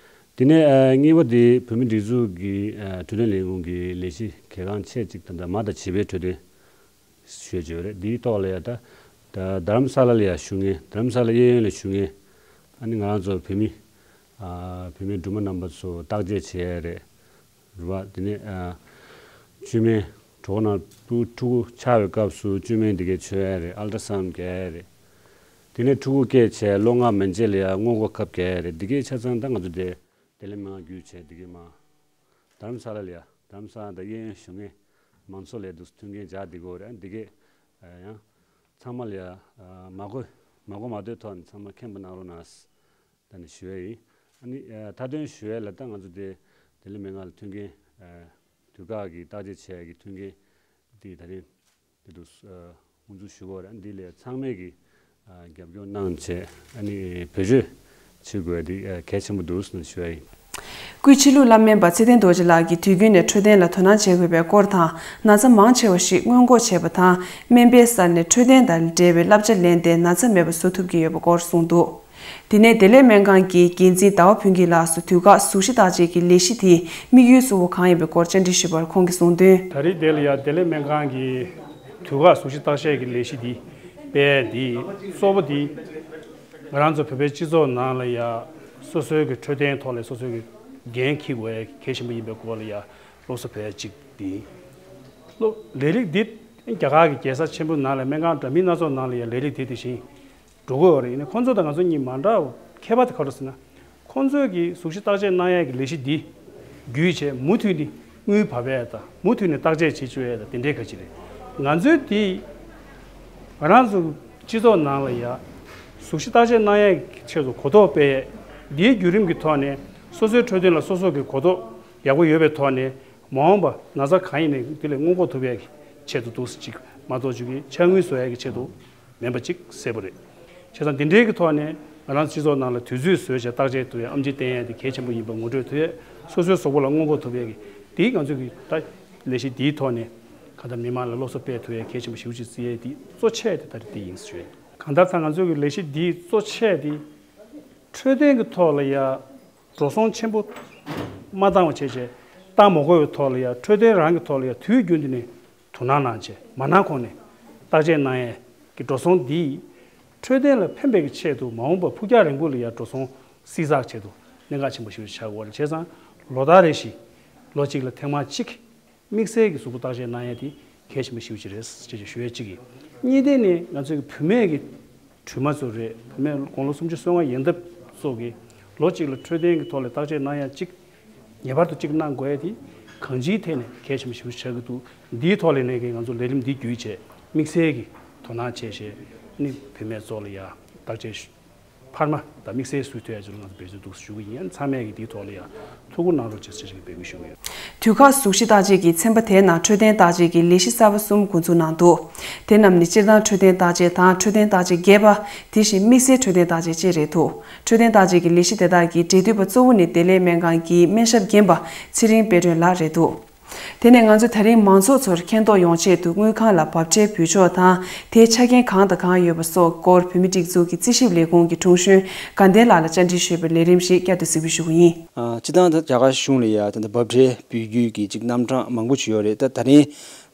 དེ་ནས་ཨ་གཉིས་པ་དེ་བོད་མི་སྒྲིག་འཛུགས་ཀྱི་ཨ་འཕྲོད་བསྟེན་ལས་ཁུངས་ཀྱི་ལས་གཞི་གལ་འགངས་ཆེ་གཅིག་དང་ད་མ་དང་བྱིས་པའི་འཕྲོད་བསྟེན་ཞུ་ཡ་ཅིག་ཡོད་རེད། འདིའི་ཐོག་ལ་ཡང་ད་ད་རྡ་རམ་ས་ལ་ལ་ཡང་བཞུགས་མཁན། རྡ་རམ་ས་ལ་གཡས་གཡོན་ལ་བཞུགས་མཁན་ཨ་ནི་ང་རང་ཚོ་བོད་མི་ཨ་བོད་མི་སྦྲུམ་མ་རྣམ་པ་ཚོ་བརྟག་དཔྱད་བྱེད་ཡ་རེད། རེད་བ། དེ་ནས་ཨ་བཅོས་མིན་གྲོད་ཁོག་ནང་ཕྲུ་གུ་ཆགས་པའི་སྐབས་སུ་བཅོས་མིན་འདི་གས་བཅོ་ཡ་རེད། ཨལ་ཏྲ་སའུན་རྒྱག་ཡ་རེད། དེ་ནས་ཕྲུ་གུ་སྐྱེས་བྱས་ལོ་ལྔ་མན་ཆད་ལ་ཡང་སྔོན་འགོག་ཁབ་རྒྱག་ཡ་རེད། འདི་གས་ཆ་ཚང་ད་ང་ཚོ་དེ་བདེ་ལེགས་སྨན་ཁང་བརྒྱུད་བྱས་འདི་གས་མ་རྡ་རམ་ས་ལ་ལ་ཡང་རྡ་རམ་ས་ལ་དང་གཡས་གཡོན་བཞུགས་མཁན་མང་ཚོགས་ལ་འདུག་མཐུན་རྐྱེན་སྦྱར་བསྡད་ཀྱི་ཡོད་རེད། འདི་གས་ཡང་ཚང་མ་ལ་ཡང་མ་དགོས་མ་གོ་མ་ཐོས་ཐོག་ནས་ཚང་མ་མཁྱེན་པ་གནང་རོགས་གནང་། ད་ནི་ཞུ་ཡ་ཡིན། ཨ་ནི་ཨ་མཐའ་དོན་ཞུ་ཡ་ལ་ད་ང་ཚོ་དེ་བདེ་ལེགས་སྨན་ཁང་ལ་མཐུན་རྐྱེན་ཨ་དུས་བཀག་གི་བརྟག་དཔྱད་བྱེད་ཡ་གི་མཐུན་རྐྱེན་དེ་ད་རིང་དེ་འདུག་ཨ་དབུ་འཛུགས་ཞུ་དགོས་རེད། ཨ་འདི་ལ་ཚང་མས་ཀྱི་ཨ་རྒྱབ་སྐྱོར་གནང་བྱས་ཨ་ནི་བེད་སྤྱོད་བྱེད་དགོས་ཡ་དེ་ཨ་གལ་ཆེན་པོ་འདུག་ཟེར་ནས་ཞུ་ཡ་ཡིན། སྐུའི་ཕྱི་ལུགས་བླ་སྨན་པ་ཚེ་བརྟན་རྡོ་རྗེ་ལགས་ཀྱིས་དུས་རྒྱུན་ནས་འཕྲོད་བསྟེན་ལ་དོ་སྣང་བྱེད་དགོས་པའི་སྐོར་དང་། ན་ཚ་མང་ཆེ་བ་ཞིག་སྔོན་འགོག་བྱེད་པ་དང་སྨན་པའི་སར་ནས་འཕྲོད་བསྟེན་དང་འབྲེལ་བའི་བསླབ་བྱ་ལེན་ཏེ་ན་ཚ་མེད་པ་བཟོ་ཐུབ་ཀྱི་ཡོད་པའི་སྐོར་གསུངས་འདུག་དེ་ནས་བདེ་ལེགས་སྨན་ཁང་གི་འགན་འཛིན་ཟླ་བ་ཕུན་སྐྱིད་ལགས་སུ་དུས་བཀག་གཟུགས་གཞི་བརྟག་དཔྱད་ཀྱི་ལས་གཞི་དེའི་དམིགས་ཡུལ་གཙོ་བོ་གང་ཡིན་པའི་སྐོར་བཅར་འདྲི་ཞུས་པར་ཁོང་གིས་གསུངས་དོན། ད་རེས་འདི་ལ་ཡང་བདེ་ལེགས་སྨན་ཁང་གི་དུས་བཀག་གཟུགས་གཞི་བརྟག་དཔྱད་ཀྱི་ལས་གཞི་འདི་སྤེལ་འདི་གཙོ་བོ་འདི་ང་རང་ཚོ་བོད་པའི་སྤྱི་ཚོགས་ནང་ལ་ཡང་སོ་སོའི་གི་འཕྲོད་བསྟེན་ཐོག་ལ་སོ་སོའི་གི་འགན་འཁྱེར་དགོས་གལ་ཆེན་པོ་ཡིན་པའི་སྐོར་ལ་ཡང་སློབ་གསོ་སྤེལ་གཅིག་འདི་སློབ་ལས་རིགས་འདི་རྒྱ་གར་གྱི་རྒྱལ་ས་ཆེན་པོ་ནང་ལ་སྨན་ཁང་འདྲ་མིན་སྣ་ཚོགས་ནང་ལ་ཡང་ལས་རིགས་འདི་དེ་བཞིན་འགྲོ་གི་ཡོད་རེད། ཡིན་ནའི་ཁོང་ཚོ་དང་ང་ཚོ་གཉིས་མ་འདྲ་བ་ཁྱད་པར་དེ་ག་རེ་ཟེར་ན། ཁོང་ཚོས་ཀྱི་གཟུགས་གཞི་བརྟག་དཔྱད་གནང་ཡས་ཀྱི་ལས་གཞི་འདི་བརྒྱུད་བྱས་མུ་མཐུད་ནས་དངུལ་བབས་ཡས་དང་མུ་མཐུད་ནས་བརྟག་དཔྱད་བྱེད་བཅུག་ཡས་དང་དེ་འདྲའི་ག་ཅིག་རེད། ང་ཚོའི་འདི་ང་རང་ཚོ་སྤྱི་ཚོགས་ནང་ལ་ཡ་གཟུགས་གཞི་བརྟག་དཔྱད་གནང་ཡས་ཀྱི་ཆེད་དུ་གོ་རྟོགས་སྤེལ་ཡས་འདིའི་བརྒྱུད་རིམ་གྱི་ཐོག་ནས་སོ་སོའི་འཕྲོད་བསྟེན་ལ་སོ་སོ་གི་གོ་རྟོགས་ཡག་པོ་ཡོད་པའི་ཐོག་ནས་མ་འོངས་པ་ན་ཚ་གང་ཡིན་ནའི་དེ་ལས་སྔོན་འགོག་ཐུབ་ཡས་ཀྱི་ཆེད་དུ་འདུག་ཅིག་མ་གཏོགས་ཅིག་གི་ཕྱག་དངུལ་བཟོ་ཡས་ཀྱི་ཆེད་དུ། མིན་པ་གཅིག་གསལ་པོ་རེད། བྱས་ཙང་འདི་འདྲའི་གི་ཐོག་ནས་ང་རང་སྤྱི་ཚོགས་ནང་ལ་དུས་ཚོད་བཟོས་བྱས་བརྟག་དཔྱད་ཐུབ་ཡས་ཨེམ་ཆི་བསྟན་ཡས་དེ་གལ་ཆེན་པོ་ཡིན་པ་ངོ་སྤྲོད་ཐུབ་ཡས་སོ་སོའི་གཟུགས་པོ་ལ་སྔོན་འགོག་ཐུབ་ཡས་ཀྱི་དེའི་ང་ཚོས་ཀྱི་ད་ལས་གཞི་འདིའི་ཐོག་ནས་གང་ལྟར་མི་མང་ལ་སློབ་གསོ་སྤེལ་ཐུབ་ཡས་གལ་ཆེན་པོ་ཞེ་པོ་ཅིག་བརྩི་ཡས་དེ་གཙོ་ཆེ་དེ་ད་རེས་དེ་ཡིན་ཞུ་ཡས། གང་ལྟར་ད་ང་ཚོའི་གི་ལས་གཞི་འདིའི་གཙོ་ཆེ་དེ་འཕྲོད་བསྟེན་གྱི་ཐོག་ལ་ཡ་འགྲོ་སོང་ཆེན་པོ་མ་བཏང་བ་བྱས་བྱས་བཏང་མ་དགོས་པའི་ཐོག་ལ་ཡ་འཕྲོད་བསྟེན་རང་གི་ཐོག་ལ་ཡ་དུས་རྒྱུན་དུ་ནས། དོ་སྣང་གནང་བྱས་མ་གནང་གོང་ནས་བརྟག་དཔྱད་གནང་ཡས་ཀྱི་འགྲོ་སོང་འདིས་འཕྲོད་བསྟེན་ལ་ཕན་པའི་ཆེད་དུ་མ་འོངས་པར་ཕུགས་རྒྱང་རིང་པོ་ལ་ཡང་འགྲོ་སོང་བསྲི་ཚགས་ཆེད་དུ་གནད་འགག་ཆེན་པོ་ཞིག་ཆགས་ཡོད་རེད། བྱས་ཙང་ལོ་ལྟར་རེ་བཞིན་ལོ་གཅིག་ལ་ཐེངས་མ་གཅིག་དམིགས་བསལ་གྱི་གཟུགས་པོ་བརྟག་དཔྱད་གནང་ཡས་དེ་གལ་ཆེན་པོ་ཞེ་པོ་ཅིག་རེད་ཅེས་ཞུ་ཡས་གཅིག་ཡིན། གཉིས་ནས་ང་ཚོའི་བུད་མེད་ཀྱི་སྒྲོལ་མ་ཚོ་རེད། བུད་མེད་དགུང་ལོ་སུམ་ཅུ་སོ་ལྔ་ཡན་འདབ་ཚོ་གིས་ལོ་གཅིག་ལ་འཕྲོད་བསྟེན་གྱི་ཐོག་ལ་བརྟག་དཔྱད་གནང་ཡ་གཅིག་ངེས་པར་དུ་གཅིག་གནང་དགོས་ཡ་དེ་གང་ཅིའི་ཐད་ནས་གལ་ཆེན་པོ་ཞིག་ཆགས་ཀྱི་འདུག་འདིའི་ཐོག་ལ་ནས་ཀྱི་ང་ཚོ་ལས་རིམ་འདི་བརྒྱུད་བྱས་དམིགས་བསལ་གྱི་དོ་སྣང་བྱས་བྱས་ནི་བུད་མེད་ཚོ་ལ་ཡ་བརྟག་དཔྱད་འཕར་མ་དང་དམིགས་བསལ་སུས་ཐོས་ཡ་ཅིག་ལ་ང་ཚོ་འབད་བརྩོན་འདུག་ཞུ་གི་ཡིན། ཚང་མས་ཀྱི་འདིའི་ཐོག་ལ་ཡ་ཐུགས་ཁུར་གནང་རོགས་བྱེད་ཟེར་ཞིག་འབོད་སྐུལ་ཞུ་གི་ཡོད། དུས་བཀག་གཟུགས་གཞི་བརྟག་དཔྱད་ཀྱི་ཚན་པ་དེའི་ནང་འཕྲོད་བསྟེན་བརྟག་དཔྱད་ཀྱི་ལས་གཞི་གསར་པ་གསུམ་འགོ་འཛུགས་གནང་འདུག་དེ་རྣམས་ནི་སྤྱིར་བཏང་འཕྲོད་བསྟེན་བརྟག་དཔྱད་དང་འཕྲོད་བསྟེན་བརྟག་དཔྱད་རྒྱས་པ། དེ་བཞིན་དམིགས་བསལ་འཕྲོད་བསྟེན་བརྟག་དཔྱད་བཅས་རེད་འདུག་འཕྲོད་བསྟེན་བརྟག་དཔྱད་ཀྱི་ལས་གཞི་དེ་དག་གི་འབྲེལ་མཐུད་པ་གཙོ་བོ་ནི་བདེ་ལེགས་སྨན་ཁང་གི་སྨན་ཞབས་རྒན་པ་ཚེ་རིང་དཔལ་སྒྲོན་ལགས་རེད་འདུག་དེ་ནས་ང་ཚོས་ད་རིང་མང་ཚོགས་ཚོར་མཁྱེན་རྟོགས་ཡོང་ཆེད་དུ་དངུལ་ཁང་ལ་འབབ་ཁྲལ་འབུལ་ཕྱོགས་དང་དེའི་ཆ་རྐྱེན་གང་དང་གང་ཡོད་པ་སོགས་སྐོར་བོད་མིའི་སྒྲིག་འཛུགས་ཀྱི་རྩིས་ཞིབ་ལས་ཁུངས་ཀྱི་དྲུང་གཞོན་དགའ་ལྡན་ལགས་ལ་བཅར་འདྲི་ཞུས་པའི་ལས་རིམ་ཞིག་བསྐྱར་དུ་གཟིགས་འབུལ་ཞུ་གི་ཡིན། ཨ། སྤྱིར་བཏང་ད་རྒྱ་གར་གཞུང་ལ་ཡ་ད་ལྟ་འབབ་ཁྲལ་འབུལ་རྒྱུ་གི་ཅིག་རྣམ་གྲངས་མང་པོ་ཅིག་ཡོད་རེད། ད་ད་རིང་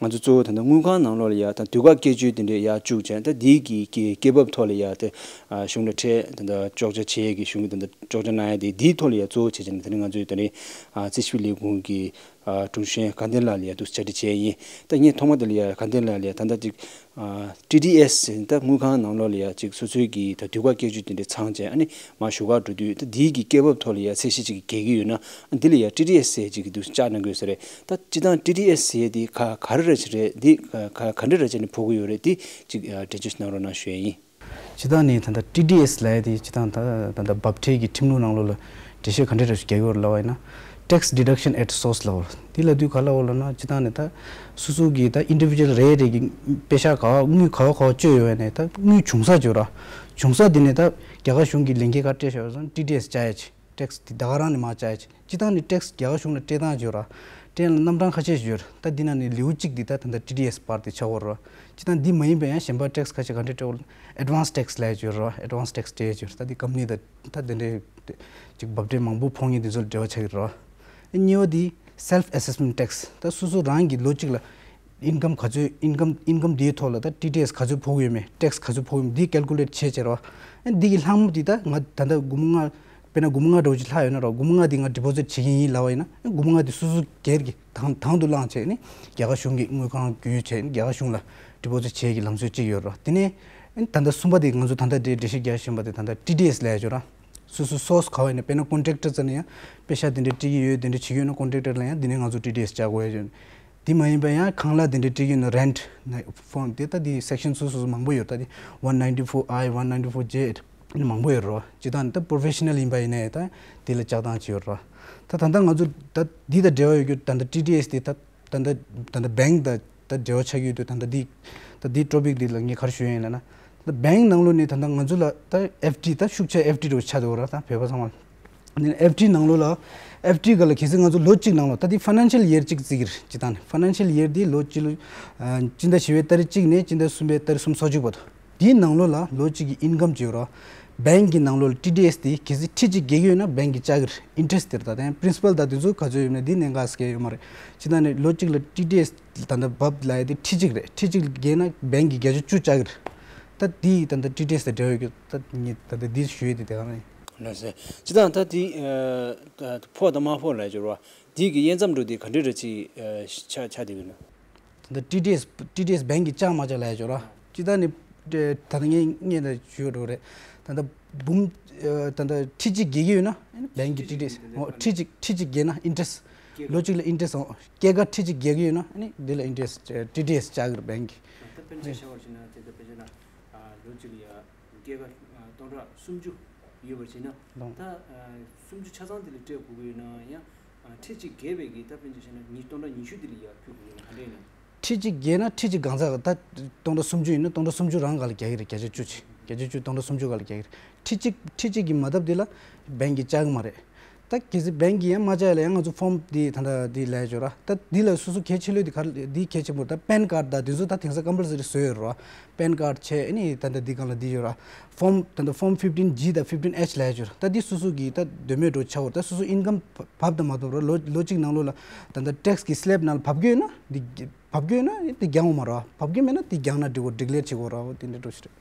ང་ཚོ་གཙོ་བོ་ད་ལྟ་དངུལ་ཁང་ནང་ལོགས་ལ་ཡ་ད་དུས་བཀག་བསྐྱལ་ཆུ་དེ་འདྲས་ཡར་བཅུག་བྱས། ད་འདིའི་གི་གི་སྐབས་བབ་ཐོག་ལ་ཡ་ད་ཨ་གཞུང་ལ་ཁྲལ་ད་ལྟ་གཅོག་ཆ་བྱེད་ཡས་ཀྱི་གཞུང་གི་ད་ལྟ་གཅོག་ཆ་གནང་ཡས་དེ་འདིའི་ཐོག་ལ་ཡ་གཙོ་བོ་བྱས་བྱས་ནས་ད་རིང་ང་ཚོའི་ད་རིང་ཨ་རྩིས་ཞིབ་ལས་ཁུངས་ཀྱི་ཨ་དྲུང་གཞོན་དགའ་ལྡན་ལགས་ལ་ཡ་འདུག་བཅར་འདྲི་བྱས་ཡིན། ད་ངས་ཐོག་མ་དེ་ལ་ཡ་དགའ་ལྡན་ལགས་ལ་ཡ་ད་ལྟ་ཅིག་ཨ་ཊི་ཌི་ཨེས་ཟེར་ད་དངུལ་ཁང་ནང་ལོགས་ལ་ཡ་ཅིག་སོ་སོའི་གི་ད་དུས་བཀག་བསྐྱལ་ཆུ་དེ་འདྲ་ཚང་བྱས་ཨ་ནི་མར་ཞུ་གར་འགྲོ་དུས་ད་འདིའི་གི་སྐབས་བབ་ཐོག་ལ་ཡ་ཚད་གཞི་ཅིག་གི་འགལ་གྱི་ཡོད་ན་ཨ་འདི་ལ་ཡ་ཊི་ཌི་ཨེས་ཟེར་ཅིག་གི་འདུག་བཅག་གནང་དགོས་ས་རེད། ད་སྤྱིར་བཏང་ཊི་ཌི་ཨེས་ཟེར་དེ་ག་ག་རེ་རེད་ཅིག་རེད། འདི་ག་ག་ག་འདྲ་རེད་ཅིག་ནས་ཕོག་གི་ཡོད་རེད། འདི་ཅིག་ཨ་འགྲེལ་བརྗོད་ཅིག་གནང་རོགས་གནང་ཞུ་ཡ་ཡིན། སྤྱིར་བཏང་ནི་ད་ལྟ་ཊི་ཌི་ཨེས་ལབ་ཡ་དེ་སྤྱིར་བཏང་ད་ད་ལྟ་འབབ་ཁྲལ་གྱི་ཁྲིམས་ལུགས་ནང་ལོགས་ལ་འགྲེལ་བཤད་ག་འདྲ་འདྲ་ཞིག་རྒྱག་གི་ཡོད་རེད་ལབ་པ་ཡིན་ན། Tax deduction at source ལབ། དེ་ལབ་དུས་ག་ལབ་ལབ་ན། སྤྱིར་བཏང་ནས་ད་སོ་སོ་གི་ད་ཨིན་ཌི་བི་ཇུ་ཨལ་རེ་རེ་གི་པེ་ཤག་ག་པར་དངུལ་ག་པར་ག་པར་སྤྱོད་ཡོད་ནས་ད་དངུལ་བྱུང་ས་བརྗོད་ར། བྱུང་ས་དེ་ནས་ད་རྒྱ་གར་གཞུང་གི་ལས་འགན་ག་སྤྲད་བཞག་ཡོད་ཙང་ཊི་ཌི་ཨེསི་བཅག་ཡ་ཆེ། ཊེག་སི་དེ་ད་ག་རང་ནས་མར་བཅག་ཡ་ཆེ། སྤྱིར་བཏང་ནས་ཊེག་སི་རྒྱ་གར་གཞུང་ལ་སྤྲད་སྟངས་བརྗོད་ར། སྤྲད་ཡ་ལ་རྣམ་གྲངས་ཁ་ཤས་ཤིག་ཡོད་ར། ད་འདི་ནང་ནས་ལེའུ་གཅིག་འདི་ད་ད་ལྟ་ཊི་ཌི་ཨེསི་པར་དེ་ཆགས་ཡོད་ར། སྤྱིར་བཏང་འདི་མ་ཡིན་པའི་ཡང་གཞན་པ་ཊེག་སི་ཁ་ཤས་ག་འདྲ་སྤྲད་ཡོད་ལབ་ན། ཨེཌ་ཝན་སི་ཊེག་སི་ལབ་ཡ་ཅིག་ཡོད་ར། ཨེཌ་ཝན་སི་ཊེག་སི་སྤྲད་ཡ་ཅིག་ཡོད་ར། ད་འདི་ཀམ་པ་ནི་དང་ད་དེ་འདྲའི་ཅིག་འབབ་ཁྲལ་མང་པོ་ཕོག་མཁན་དེ་ཚོ་ལ་འབྲེལ་བ་ཆགས་ཀྱི་ར། གཉིས་པ་འདི་སེལཕ་ཨེ་སེ་སི་མེནཊ་ཊེག་སི། ད་སོ་སོ་རང་གི་ལོ་གཅིག་ལ་ཨིན་ཀམ་ག་ཚོད། ཨིན་ཀམ་ཨིན་ཀམ་འདིའི་ཐོག་ལ་ད་ཊི་ཌི་ཨེསི་ག་ཚོད་ཕོག་གི་ཡོད་མེད། ཊེག་སི་ག་ཚོད་ཕོག་གི་ཡོད་མེད་འདི་ཀལ་ཀུ་ལེཊ་བྱས་བྱས་ར། ཨ་འདི་གི་ལྷག་མ་འདི་ད་ང་ད་ལྟ་སྒོར་མོ་ལྔ། དཔེར་ན་སྒོར་མོ་ལྔ་འདྲ་བོ་ཅིག་ལྷག་ཡོད་ན་ར། སྒོར་མོ་ལྔ་འདི་ང་ཌི་པོ་ཟིཊ་བྱེད་ཀྱི་ཡིན་ལབ་པ་ཡིན་ན། སྒོར་མོ་ལྔ་འདི་སོ་སོ་སྒེར་གྱི་དང་དང་དུ་བླངས་བྱས་ནས་རྒྱ་གར་གཞུང་གི་དངུལ་ཁང་བརྒྱུད་བྱས་ནས་རྒྱ་གར་གཞུང་ལ་ཌི་པོ་ཟིཊ་བྱེད་ཀྱི་ལམ་སྲོལ་གཅིག་ཡོད་ར། དེ་ནས་ཨ་ད་ལྟ་གསུམ་པ་དེ་ང་ཚོ་ད་ལྟ་འདྲེ་འགྲེལ་བཤད་རྒྱག་བཞིན་པ་དེ་ད་ལྟ་ཊི་ཌི་ཨེསི་ལབ་ཡ་ཅིག་ཡོད་ར། སོ་སོ་སོར་སི་ག་པར་ཡིན་ན། དཔེར་ན་ཀོན་ཊེག་ཊར་རྩ་ནས་ཡང་པེ་ཤག་དེ་འདྲ་སྤྲད་ཀྱི་ཡོད། དེ་འདྲ་བྱེད་ཀྱི་ཡོད་ན་ཀོན་ཊེག་ཊར་ལ་ཡང་དེ་ནས་ང་ཚོ་ཊི་ཌི་ཨེསི་བཅག་དགོས་ཡ་ཅིག་ཡོད། དེ་མ་ཡིན་པ་ཡང་ཁང་གླ་དེ་འདྲ་སྤྲད་ཀྱི་ཡོད་ན་རེནཊ་ན་ཕོམ་དེ་ད་དེ་སེག་ཤན་སོ་སོ་སོ་མང་པོ་ཡོད། ད་དེ་ཝན་ནའིན་ཊི་ཕོར་ཨའི། ཝན་ནའིན་ཊི་ཕོར་ཇེ་ཨེཊ་ནི་མང་པོ་ཡོད་རེད་བ། སྤྱིར་བཏང་ནི་ད་པོ་རོ་ཕེ་ཤི་ནལ་ཡིན་པ་ཡིན་ནའི་ད་དེ་ལ་བཅག་སྟངས་བྱེད་ཡོད་རེད་བ། ད་ད་ལྟ་ང་ཚོ་ད་འདི་དང་འབྲེལ་བ་ཡོད་རྒྱུ་ད་ལྟ་ཊི་ཌི་ཨེསི་དེ་ད་ད་ལྟ་ད་ལྟ་བེང་ཀི་དང་ད་འབྲེལ་བ་ཆགས་ཀྱི་ཡོད་དུས། ད་ལྟ་འདི་ད་འདི་ཊོ་པིག་འདི་ལ་ངས་ག་རེ་ཞུ་ཡ་ཡིན་ལབ་ན། ད་བེང་ཀི་ནང་ལོགས་ནས་ད་ལྟ་ང་ཚོ་ལ་ད་ཨེཕ་ཌི་ད་ཤུགས་ཆེ་ཨེཕ་ཌི་འདྲ་བོ་ཆགས་འདུག་ར། ད་བོད་པ་ཚང་མ་ལ། ཨེཕ་ཌི་ནང་ལོགས་ལ། ཨེཕ་ཌི་ག་ལ་གལ་སྲིད་ང་ཚོ་ལོ་གཅིག་ནང་ལོགས། ད་འདི་ཕ་ནན་ཤལ་ཡིར་གཅིག་བརྩི་གི་རེད། སྤྱིར་བཏང་ནས་ཕ་ནན་ཤལ་ཡིར་འདི་ལོ་གཅིག་ལོ། ཨ་སྤྱི་ཟླ་བཞི་པའི་ཏ་རིག་གཅིག་ནས་སྤྱི་ཟླ་གསུམ་པའི་ཏ་རིག་གསུམ་སོ་གཅིག་བར་དུ། འདིའི་ནང་ལོགས་ལ་ལོ་གཅིག་གི་ཨིན་ཀམ་བརྗོད་རོགས། བེང་ཀི་གི་ནང་ལོགས་ལ་ཊི་ཌི་ཨེསི་དེ་གལ་སྲིད་ཁྲི་གཅིག་བརྒལ་གྱི་ཡོད་ན་བེང་ཀི་བཅག་གི་རེད། ཨིན་ཊི་རེ་སི་དེ་རེད། ད་ལྟ་པི་རིན་སི་པལ་དང་དེ་ཚོ་ག་ཚོད་ཡོད་མེད་འདི་གནད་འགག་ག་ཡོད་མ་རེད། སྤྱིར་བཏང་ནས་ལོ་གཅིག་ལ་ཊི་ཌི་ཨེསི་ད་ལྟ་བབ་ལབ་ཡ་དེ་ཁྲི་གཅིག་རེད། ཁྲི་གཅིག་བརྒལ་ན་བེང་ཀི་བརྒྱ་ཆ་བཅུ་བཅག་གི་རེད། ད་འདི་ད་ལྟ་ཊི་ཌི་ཨེསི་དང་འབྲེལ་བ་ཡོད་རྒྱུ་ད་ངས་ད་ལྟ་འདི་ཞུ་ཡས་དེ་དེ་ག་རང་ཡིན། ལགས་སོ། སྤྱིར་བཏང་ད་འདི་ཨ་ད་ཕོག་དང་མ་ཕོག་ལབ་ཡ་ཅིག་ཡོད་རེད་བ། འདི་གི་དབྱེ་མཚམས་འདྲ་བོ་དེ་ག་འདྲ་འདྲ་ཅིག་ཨ་ཆགས་ཆགས་བསྡད་ཡོད་ན། ད་ལྟ་ཊི་ཌི་ཨེསི་ཊི་ཌི་ཨེསི་བེང་ཀི་བཅག་མ་བཅག་ལབ་ཡ་ཅིག་ཡོད་རེད་བ། སྤྱིར་བཏང་ནས་ད་ལྟ་ངས་ངས་ད་ཞུ་ཡ་འདྲ་བོ་རེད། ད་ལྟ་འབུམ་ཨ་ད་ལྟ་ཁྲི་གཅིག་བརྒལ་གྱི་ཡོད་ན་བེང་ཀི་ཊི་ཌི་ཨེསི། ཨོ་ཁྲི་གཅིག་ཁྲི་གཅིག་བརྒལ་ན་ཨིན་ཊི་རེ་སི། ལོ་གཅིག་ལ་ཨིན་ཊི་རེ་སི། ཨོ་སྐྱེད་ཀ་ཁྲི་གཅིག་བརྒལ་གྱི་ཡོད་ན་ཨ་ནི་འདི་ལ་ཨིན་ཊི་རེ་སི་ཊི་ཌི་ཨེསི་བཅག་གི་རེད་བེང་ཀི། ད་དཔེར་ན་ཆ་བཞག་པར་བྱས་ན་དེ་ལྟ་དཔེར་ན་ལོ་གཅིག་ལ་ཡ། སྐྱེད་ཀ་ཨ་སྟོང་ཕྲག་སུམ་ཅུ་ཡོད་པར་བྱས་ན། ལོང་། ད་ཨ་སུམ་ཅུ་ཆ་ཚང་དེ་ལ་སྤྲད་དགོས་ཀྱི་ཡོད་ན་ཡང་ཨ་ཁྲི་གཅིག་བརྒལ་བའི་གི་ད་དཔེར་ན་བྱས་ན་ཉིས་སྟོང་ཕྲག་ཉི་ཤུ་དེ་ལ་ཡར་ཕུལ་དགོས་ཀྱི་ཡོད་ན་ག་འདྲ་ཡིན་ན། ཁྲི་གཅིག་བརྒལ་ན་ཁྲི་གཅིག་གང་ཟག་ད་སྟོང་ཕྲག་སུམ་ཅུ་ཡིན་ན་སྟོང་ཕྲག་སུམ་ཅུ་རང་སྒང་ལ་རྒྱག་གི་རེད། བརྒྱ་ཆ་བཅུ་ཅིག་བརྒྱ་ཆ་བཅུ་སྟོང་ཕྲག་སུམ་ཅུ་སྒང་ལ་རྒྱག་གི་རེད། ཁྲི་གཅིག་ཁྲི་གཅིག་གི་མ་བཏབ་དེ་ལ་བེང་ཀི་བཅག་གི་མ་རེད། ད་གལ་སྲིད་བེང་ཀི་ཡང་མ་བཅག་ཡ་ལ་ཡང་ང་ཚོ་ཕོམ་འདི་ད་ལྟ་འདི་ལས་འབྱོར་ར། ད་འདི་ལ་སོ་སོ་གལ་ཆེ་ལོས་འདི་ག་རེ་འདི་གལ་ཆེན་པོ། ད་པན་ཀར་ཌི་ད་འདི་ཚོ་ད་དེང་སང་ཀམ་པལ་སི་རི་བཟོས་ཡོད་ར། པན་ཀར་ཌི་བྱས་ཨ་ནི་ད་ལྟ་འདི་སྒང་ལ་འདི་ཡོད་ར། ཕོམ་ད་ལྟ་ཕོམ་ཕིབ་ཊིན་ཇི་དང་ཕིབ་ཊིན་ཨེཆ་ལས་འབྱོར། ད་འདི་སོ་སོ་གི་ད་འདོད་མོས་འདྲ་བོ་ཆགས་འོར། ད་སོ་སོ་ཨིན་ཀམ་བབ་དང་མ་བབ་ར། ལོ་ལོ་གཅིག་ནང་ལོགས་ལ་ད་ལྟ་ཊེག་སི་གི་སི་ལེབ་ནང་ལ་བབ་ཀྱི་ཡོད་ན་འདི་བབ་ཀྱི་ཡོད་ན་འདི་རྒྱག་འོང་མ་ར། བབ་ཀྱི་མེད་ན་འདི་རྒྱག་ན་འགྲིག་གོ། ཌི་ཀི་ལེར་བྱེད་དགོས་ར། འོ་དེ་འདྲ་འདྲ་